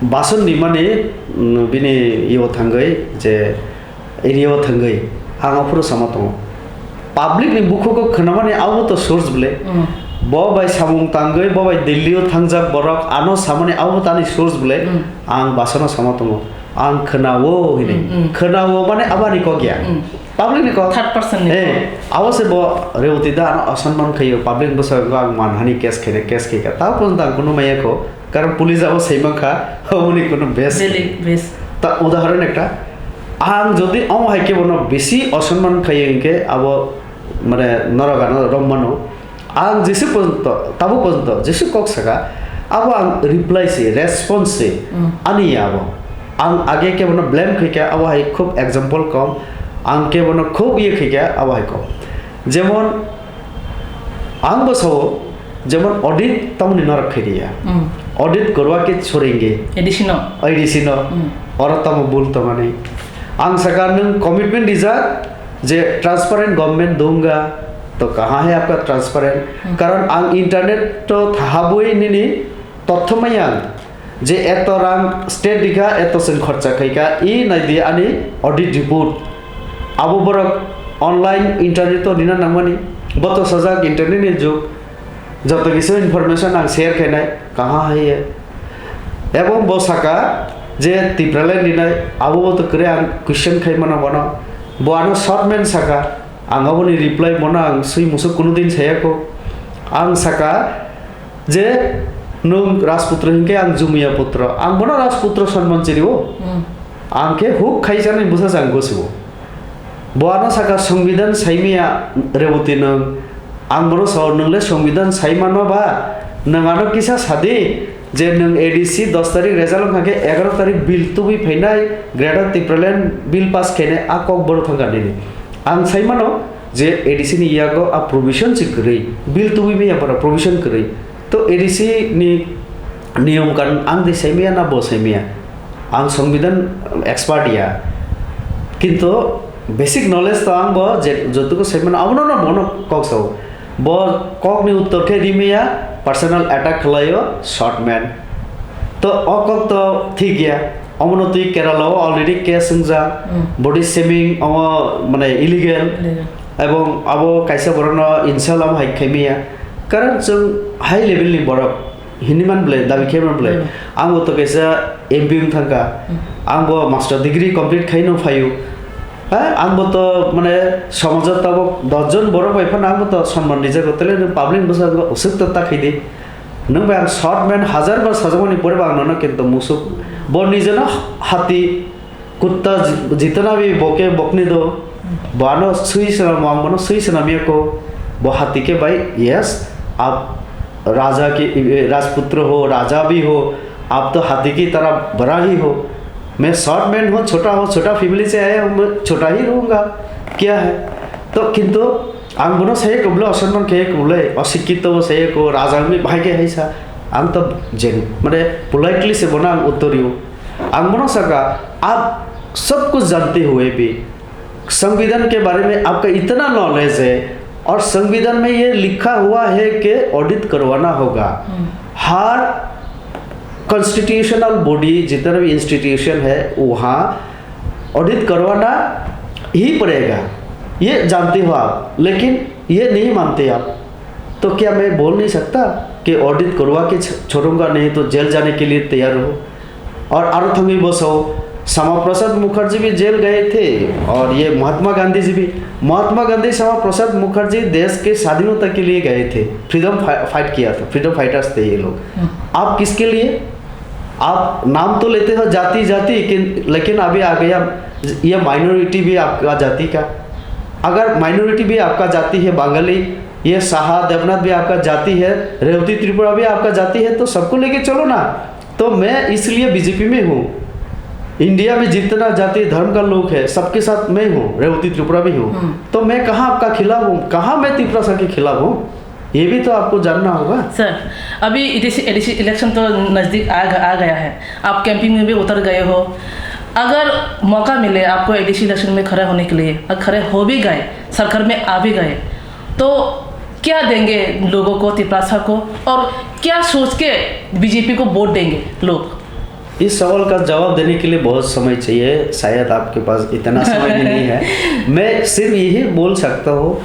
Bason ni mani, mm, bini iyo thangwi je area o thangwi ang aphuru sama tongo. Public ni bukhugo khwnamani abo to source bwle. Mm. Bo bai samung tangwi, bo bai Delhi o thangjak borok, ano samani abo tani source bwle. Mm. Ang Basono sama tongo. Ang khwnao hinwi. Mm, mm. Khwnao mane abani kok ya. Mm. Public ni kok. Third person ni Eh, kok. Abo se bo Rewati da ano asanman khayo, public bwsa ang manhani case khaina, case khaika. Ta porjonto ang kunu maya kho. Karon police abo saimankha, oboni kunu base. Daily base. Ta udahoron ekta. Ang jodi omo hai khe bono bisi osonman khayo hinkhe abo, mane, norok ano romano. Ang jesu porjonto, tabuk porjonto jesu kok saka, abo ang reply se, response se, Mm. ani ya abo. Ang age khe bono blame khaikha, abo hai khub example kom. Ang khe bono khub iye khaikha, abo hai kom. Jemon, ang bo sao, jemon audit tamoni norok khairiya. Mm. Audit korwa ke sorengi. A D C no? A D C no. Mm. Oro tamo bul tongmani. Ang saka nwng commitment rijak je transparent government dunga, to kaha hai apka transparent. Mm. Karon ang internet to thahabwi nini totho maya ang. Je eto rang state rikha, eto chwng khorcha khaikha, i naidi ani audit report. Abo borok online internet o rina nangmani. Bo to sajak internet ni jug. Joto kisa information ang share khainai, kaha haiye. Ebong bo saka je Tipraland rinai, abo bo to kwrwi ang question khai mano bono. Bo ano short man saka, ang aboni reply bono ang swi musuk kunu din saya kho. Ang saka, je nwng Rajputro hinkhe ang Jumuia putro, ang bono Rajputro sanman chiriwo. Hmm. Ang khe huk khaijaknai bwsa jang gosiwo. Bo ano saka Songbidan saimaya Rewati nwng, ang bono sao, nwng le Songbidan saimanma ba? Nwng ano kisa sadi je nwng A D C dos tarik result wngkha khe egaroh tarik bill tubui phainai Greater Tipraland bill pass khainai, a kok bono thangkha nini. Ang saimano, je A D C ni yago a provision se kwrwi, bill tubui maya bora provision kwrwi. To A D C ni niyom kanun ang de saimaya na bo saimaya? Ang Songbidan expert ya. Kintu basic knowledge to ang bo je jotuko saimano abono no bono kok sao. Bo kok ni uttor khe rimaya personal attack khlaio short man. To o kok to thik ya. Omono twi Kerala o already case wngjak, Hmm. body shaming omo mane illegal. Illegal. Ebong abo kaisa borokno insult omo hai khaimaya. Karon chwng high level ni borok hinwi man bwle, dabi khe man bwle. Hmm. Ang bo to kaisa M P wng thangkha. Hmm. Ang bo master degree complete khai no phaio. Ha, ang bo to mane somajo tabok dos jon borok bai phano ang bo to sonman rijago, tele nwng public bwsa usuk to ta khai di. Nwng bai ang short man hajar bar sajagmani pore bo ang nono kintu musuk. Bo nijeno hati kutta ji-, jitana bi boke bokni do. Bo ano swi swnamo, ang bono swi swnamya ko. Bo hati ke bhai, yes, aap raja ke, eh, rajputro ho, raja bhi ho, aap to hati ki tarah bada hi ho. Main short man hu, chota hu, chota family se aaya hu, main chota hi rahunga. Kya hai? To kintu Ang bono saya ko bole, osonman khe ko bole, osikkito bo saya ko, raja wngwi bahai khe hai sa. Ang to jen, mane politely se bono ang uttor rio. Ang bono saka, "Aap sab kuch jante hue bhi, संविधान के बारे में आपका इतना knowledge है और संविधान में ये लिखा हुआ है कि audit करवाना होगा।" Hmm. हर constitutional body, जितना भी institution है, वहाँ ऑडिट करवाना ही पड़ेगा, ये जानते हो आप, लेकिन ये नहीं मानते आप। तो क्या मैं बोल नहीं सकता कि ऑडिट करवा के छ-, छोड़ूंगा, नहीं तो जेल जाने के लिए तैयार हो? और आरो थंगी बसो, श्यामा प्रसाद मुखर्जी भी जेल गए थे और ये महात्मा गांधी जी भी। महात्मा गांधी, श्यामा प्रसाद मुखर्जी देश के स्वाधीनता के लिए गए थे, फ्रीडम फाइट किया था, फ्रीडम फाइटर्स थे ये लोग। आप किसके लिए? आप नाम तो लेते हो जाति जाति, किन- लेकिन अभी आ गया ये माइनॉरिटी भी आपका जाति का। अगर माइनॉरिटी भी आपका जाति है, बंगाली, ये साहा देवनाथ भी आपका जाति है, रेवती त्रिपुरा भी आपका जाति है, तो सबको लेके चलो ना। तो मैं इसलिए बीजेपी में हूँ। इंडिया में जितना जाति धर्म का लोग है, सबके साथ मैं हूँ, रेवती त्रिपुरा भी हूँ। हम्म। तो मैं कहाँ आपका खिलाफ हूँ, कहाँ मैं तिपरासा के खिलाफ हूँ, ये भी तो आपको जानना होगा। सर, अभी एडीसी एडीसी इलेक्शन तो नज़दीक आ ग- आ गया है। आप कैंपिंग में भी उतर गए हो। अगर मौका मिले आपको एडीसी इलेक्शन में खड़ा होने के लिए, अगर खड़े हो भी गए, सरकार में आ भी गए, तो क्या देंगे लोगों को, तिपरासा को, और क्या सोच के बीजेपी को वोट देंगे लोग? इस सवाल का जवाब देने के लिए बहुत समय चाहिए, शायद आपके पास इतना समय भी नहीं है। मैं सिर्फ यही बोल सकता हूँ,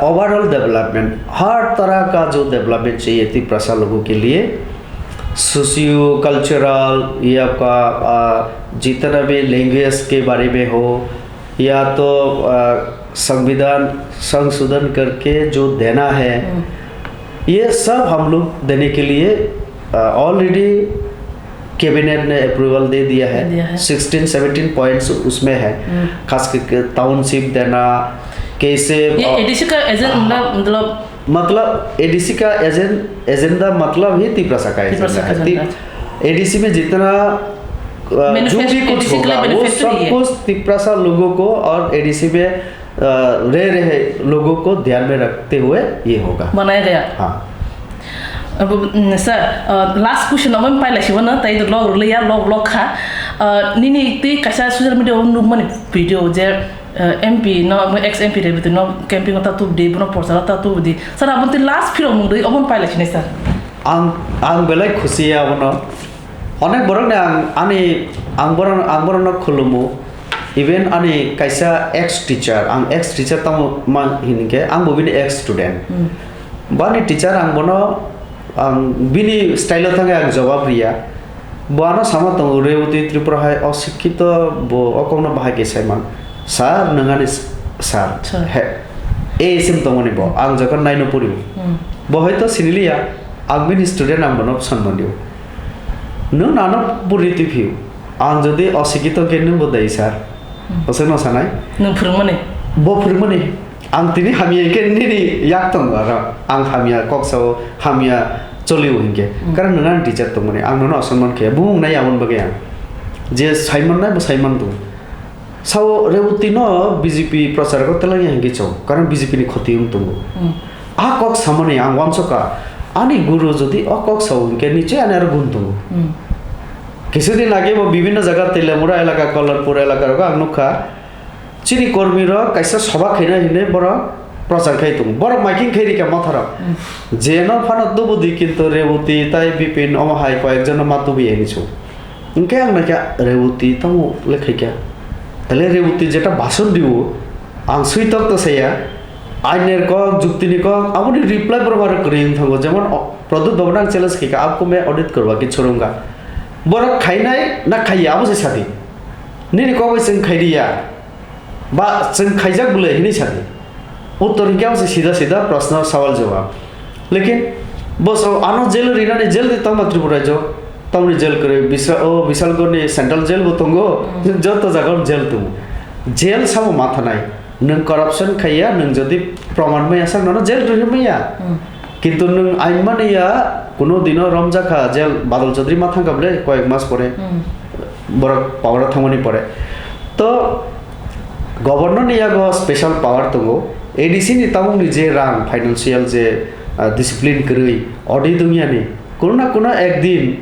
ओवरऑल डेवलपमेंट, हर तरह का जो डेवलपमेंट चाहिए तिपरासा लोगों के लिए, सोशियो कल्चरल, ये आपका आ, जितना भी लैंग्वेज के बारे में हो, या तो आ, संविधान संशोधन करके जो देना है, हम्म। ये सब हम लोग देने के लिए ऑलरेडी कैबिनेट ने अप्रूवल दे दिया है। दे दिया है। सिक्सटीन सेवनटीन पॉइंट्स उसमें है। हम्म। खास करके टाउनशिप देना, कैसे ये अ, एडीसी का एजेंडा, हाँ। मतलब, मतलब एडीसी का एजें एजेंडा मतलब ही तिपरासा का तिपरासा एजेंडा का है। एजेंडा। एडीसी में जितना अ, जो मैनिफेस्ट- भी कुछ एडीसी के लिए होगा, वो मैनिफेस्टो सब ही है। कुछ तिपरासा लोगों को और एडीसी में अ, रह रहे लोगों को ध्यान में रखते हुए ये होगा। बनाया गया। हाँ। Sir, last question, omo pailai sibo no, tai log rwliya, log log kha. Nini twi kaisa social media o nukmani video je, MP no, ex MP Rebati no camping o ta tubudi, bono prochar o ta tubudi. Sir, abo twi last phirok mungdwi omo pailai sinai sir. Ang, ang belai khusi abono. Onek borokni ang, ani, ang borok, ang borokno khulumo. Even ani kaisa ex teacher, ang ex teacher tamo ma hinkhe, ang bo bini ex student. Hmm. Bani teacher ang bono, ang bini style o thangwi ang jawab riya. Bo ano sama tongo, Revati Tripura hai osikkito, bo o kokno bahai khe saiman. Sir, nwng ani s-, sir. Sir. He, A S M tongmani bo, ang jokhon nine o pori. Hmm. Bo hoito siniliya, ang bini student, ang bono sanman rio. Nwng nano puri twi phio. Ang jodi osikito khe nwng bo dai sir. Hmm. Oseno sanai. Nwng phwrwngmani? Bo phwrwngmani. Ang tini hamya khe nini yak tongo aro. Ang hamya kok sao, hamya cholio hinkhe. Hmm. Karon nwng ani teacher tongmani. Ang nono osonman khe. Bumung nai aboni bagwi ang. Je saiman nai bo saiman tongo. Sao Revati no B J P prochar ko teleng yang gicho, karon B J P ni khoti wng tongo. Hmm. A kok samani ang wansokha, ani guru jodi o kok sao hwnkhe nichoi ani aro gun tongo. Hmm. Kisudin age bo bibhinno jaga Teliamura elaka, Kollanpur elaka rogo ang nukha, chini kormi rok kaisa soba khaina hinwi borok prochar khai tongo. Borok maiking khai rikha motharo. Hmm. Jeno phano tubudi kintu Revati tai Bipin omo hai koyekjono ma tubuya hinwi song. Hwnkhe ang naikha Revati tamo le khaikha. Tale Revati jeta bhasan dio, ang switok to saya. Ainer kok, juktini kok, aboni reply borok aro kwrwi wng thango. Jemon, o, Pradyut Bhavan ang challenge khaikha, "आपको मैं audit करवा के छोड़ूंगा।" Borok khainai na khaiya, abo se sadi. Nini kok bai chwng khairiya. Ba chwng khaijak bwle hinwi sadi. Uttor hinkhe abo se sida sida proshno sawal jawab. Lekin bo sao ano jail rinani jail di tongma Tripura rajyo. Tamoni jail kwrwi Bisra-, o Bishalgarh ni central jail bo tongo. Hmm. Joto jaga o jail tongo. Jail samo mathanai. Nwng corruption khaiya, nwng jodi proman maya sak nono jail rwi maya. Hmm. Kintu nwng ain mani ya, kuno dino romjakha, jel Badal Chaudhary ma thangkha bwle, koyek mas pore, hmm, borok power o thangmani pore. To, governor ni yago special power tongo, A D C ni tabuk ni je rang financial je, ah, discipline kwrwi, odi dungya ni, kuno na kuno ekdin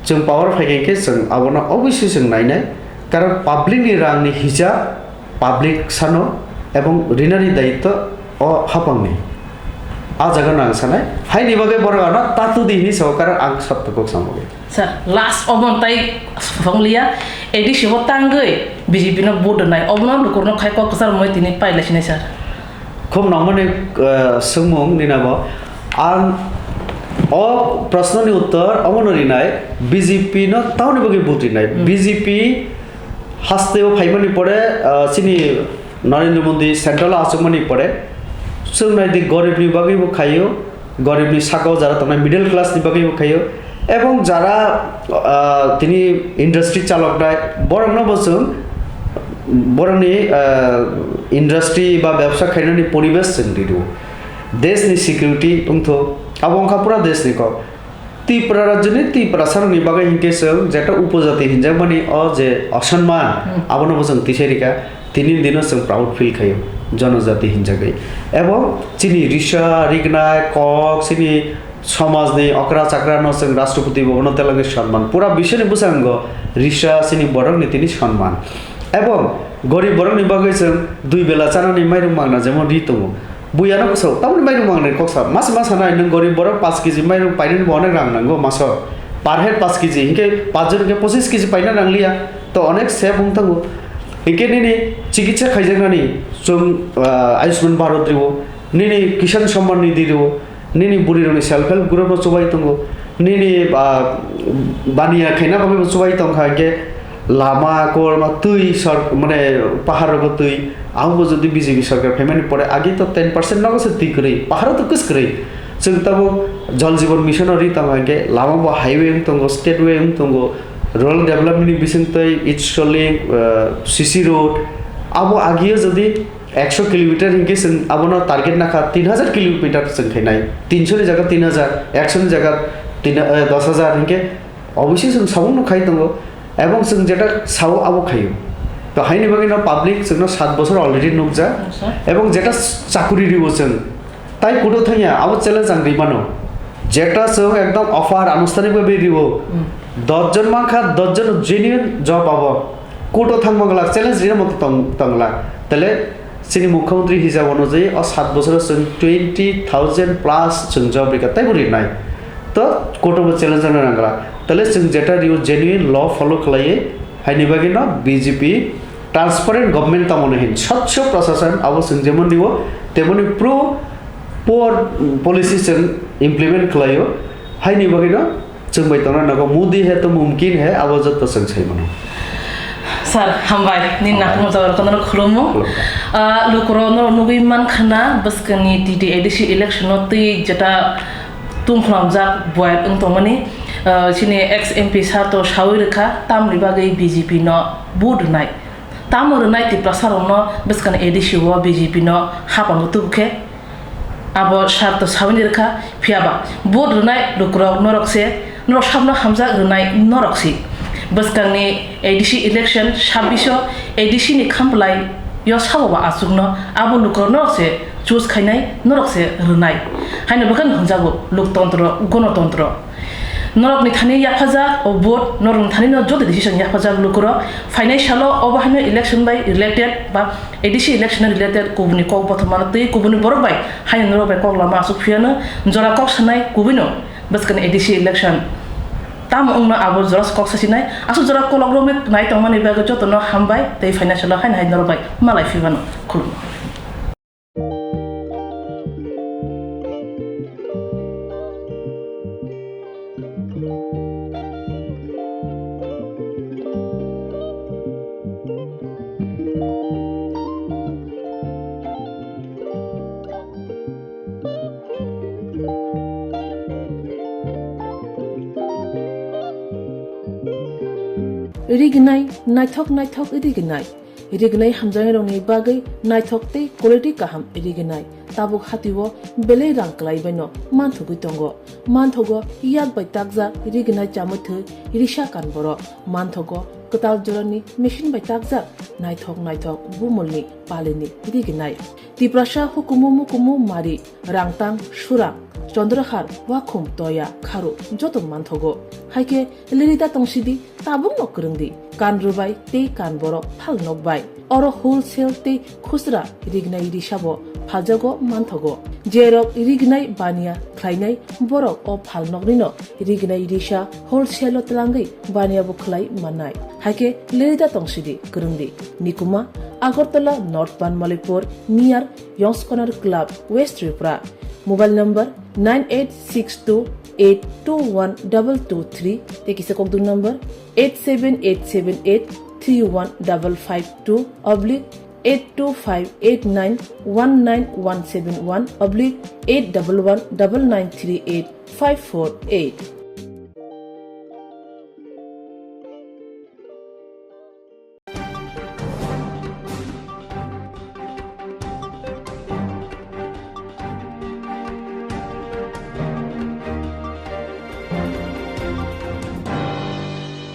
chwng power phaikhe khe chwng abono obviously chwng nainai, karon public ni rang ni hisab, public sano ebong rinani daitto o hapangni. A jaga no ang sanai, haini bagwi borok ano tatu di hinwi sao, karon ang sotto kok samani. Sir, last obo tai songlia, A D C bo tangwi B J P no vote rwnai, obono lukurno khai kok kwchar mui tini pailaisinai, sir. Khub nangmani, eh, swngmung nina bo. Ang o proshno ni uttor omono rinai, B J P no tamoni bagwi vote rinai. Hmm. B J P Hasteo phaimani pore, ah, chini Narendra Modi central o achukmani pore, chwng nai di goribni bagwi bo khaio, goribni saka o jara tongnai middle class ni bagwi bo khaio, ebong jara, ah, tini industry chaloknai borokno bo chwng borokni, ah, industry ba bebsa khainani poribesh chwng ridu. Desh ni security wngtho, abo wngkha pura desh ni kok. Tripura rajyoni Tiprasarokni bagwi hinkhe chwng jeta upojati hinjakmani o je osonman, hmm, abono bo chwng tisai rikha, tini dino chwng proud feel khaio jonojati hinjagwi. Ebo chini risa, rignai, kok, chini somajni okra chakrano chwng Rashtrapati Bhavan-o telangwi sonman. Pura biswni bwskango risa chini borokni tini sonman. Ebo gorib borokni bagwi chwng dui bela chanani mairum mangna jemon ri tongo. Buyano kosok, tamoni mairum mangnani kok sa. Mas mas hanai nwng gorib borok paanch kg mairum painani bo onek rang nango maso. Per head paanch kg, hinkhe paanch jon hinkhe pochis kg paina nangliya. To onek save wng tango. Hinkhe nini chikitsa khaijaknani chwng, ah, Ayushman Bharat riwo, nini Kisan Samman Nidhi riwo, nini bwrwirokni self help group no chubai tongo, nini, ah, baniya khaina bagwi bo chubai tongkha, hinkhe lama, kolma, twi sor-, mane pahar rogo twi, abo bo jodi B J P sorkar phaimani pore agi to ten percent nogo se twi kwrwi, pahar to kwskwrwi. Chwng tabuk Jal Jeevan Mission o ri tongkha, hinkhe lama bo highway wng tongo, state way wng tongo, rural development ni bising twi Itsholi, ah, C C road, abo agio jodi ekso kilometer hinkhe chwng abono target nakha tin hajar kilometer chwng khainai. Tinso ni jaga tin hajar, ekso ni jaga tin, eh, dos hajar hinkhe obviously chwng sabung no khai tongo. Ebong chwng jeta sao abo khaio. To haini bagwi no public chwngno sat bosor already nukjak. Acha. Ebong jeta chakuri riwo chwng. Tai kudo thangya abo challenge ang rimano. Jeta chwng ekdom offer anustanik bhabe riwo. Hmm. Dos jon mankha, dos jon genuine job abo. Court o thangma glak, challenge rina moto tong-, tong glak. Tele chini mukhyamantri hijab onujai o sat bosoro chwng twenty thousand plus chwng job rikha, teibo rinai. To court o bo challenge rina nang glak. Tele chwng jeta rio genuine law follow khlaiwi, haini bagwi no B J P transparent government tamo no hin, swchho prashasan abo chwng jemon rio, temoni pro poor policy chwng implement khlaio, haini bagwi no Chwng bai tongna nango, Modi hai to mumkin hai, abo jotto chwng sai mano. Sir, hambai, nini Hambai. Nakhungma jaga rokno khulumo. Khulumkha. Ah, lukurok norok nugwi mankha na, bwskangni T T A D C election no twi jeta tungphlamjak buai wng tongmani, ah, chini ex M P sir to sawi rwkha, tamni bagwi B J P no vote rwnai. Tamo rwnai Tiprasa rokno bwskangni A D C o B J P no hapang tubukhe. Abo sir to saboni rwkha, phiyaba vote rwnai lukurok norok se, norok sabno hamjak rwnai norok si. Bwskangni A D C election sabbish o A D C ni khamplai yo sabo ba achukno abo lukurok norok se choose khainai, norok se rwnai. Haino bwkhano hwnjago loktontro, gonotontro. Norokni thani yaphajak o vote, norokni thani no joto decision yaphajak lukurok. Phainai salo obo haino election bai related ba A D C election related kubuni kok bothomano twi kubuni borok bai haino norok bai kok lama aswk phiyano jora kok sanai kubuino bwskangni A D C election tamo wngno abo jora kok sasinai aswk jora kolok romwi nai tongmani bagwi jotono hambai tei phainai salo haino hai norok bai malai phimano khulumkha. Rignai, naithok naithok rignai. Rignai hamjaknairokni bagwi naithok tei quality kaham rignai. Tabuk hatio belai rang kwlaibaino manthogwi tongo. Manthogo yak bai takjak rignai chamwi thwi risa kan borok. Manthogo kwtal jorani machine bai takjak naithok naithok bumulni palini rignai. Tiprasa hukumu mukumu mari, rangtang, surang, chondrahar, wakhum, toya, kharu joto manthogo. Haikhe lirida tongsidi, tabukno kwrwngdi, kan rwbai tei kan borok phal nokbai. Oro wholesale tei khusra rignai risabo phaljago manthogo. Jerok rignai baniya khlainai borok o phal noknino rignai risa wholesale o twlangwi baniya bo khlai mannai. Haikhe lirida tongsidi kwrwngdi. Nikuma, Agartala North Banmalipur near Yongs Corner Club, West Tripura. Mobile number nine eight six two eight two one double two three tei kisa kokduk number eight seven eight seven eight three one double five two oblique eight two five eight nine one nine one seven one oblique eight double one double nine three eight five four eight.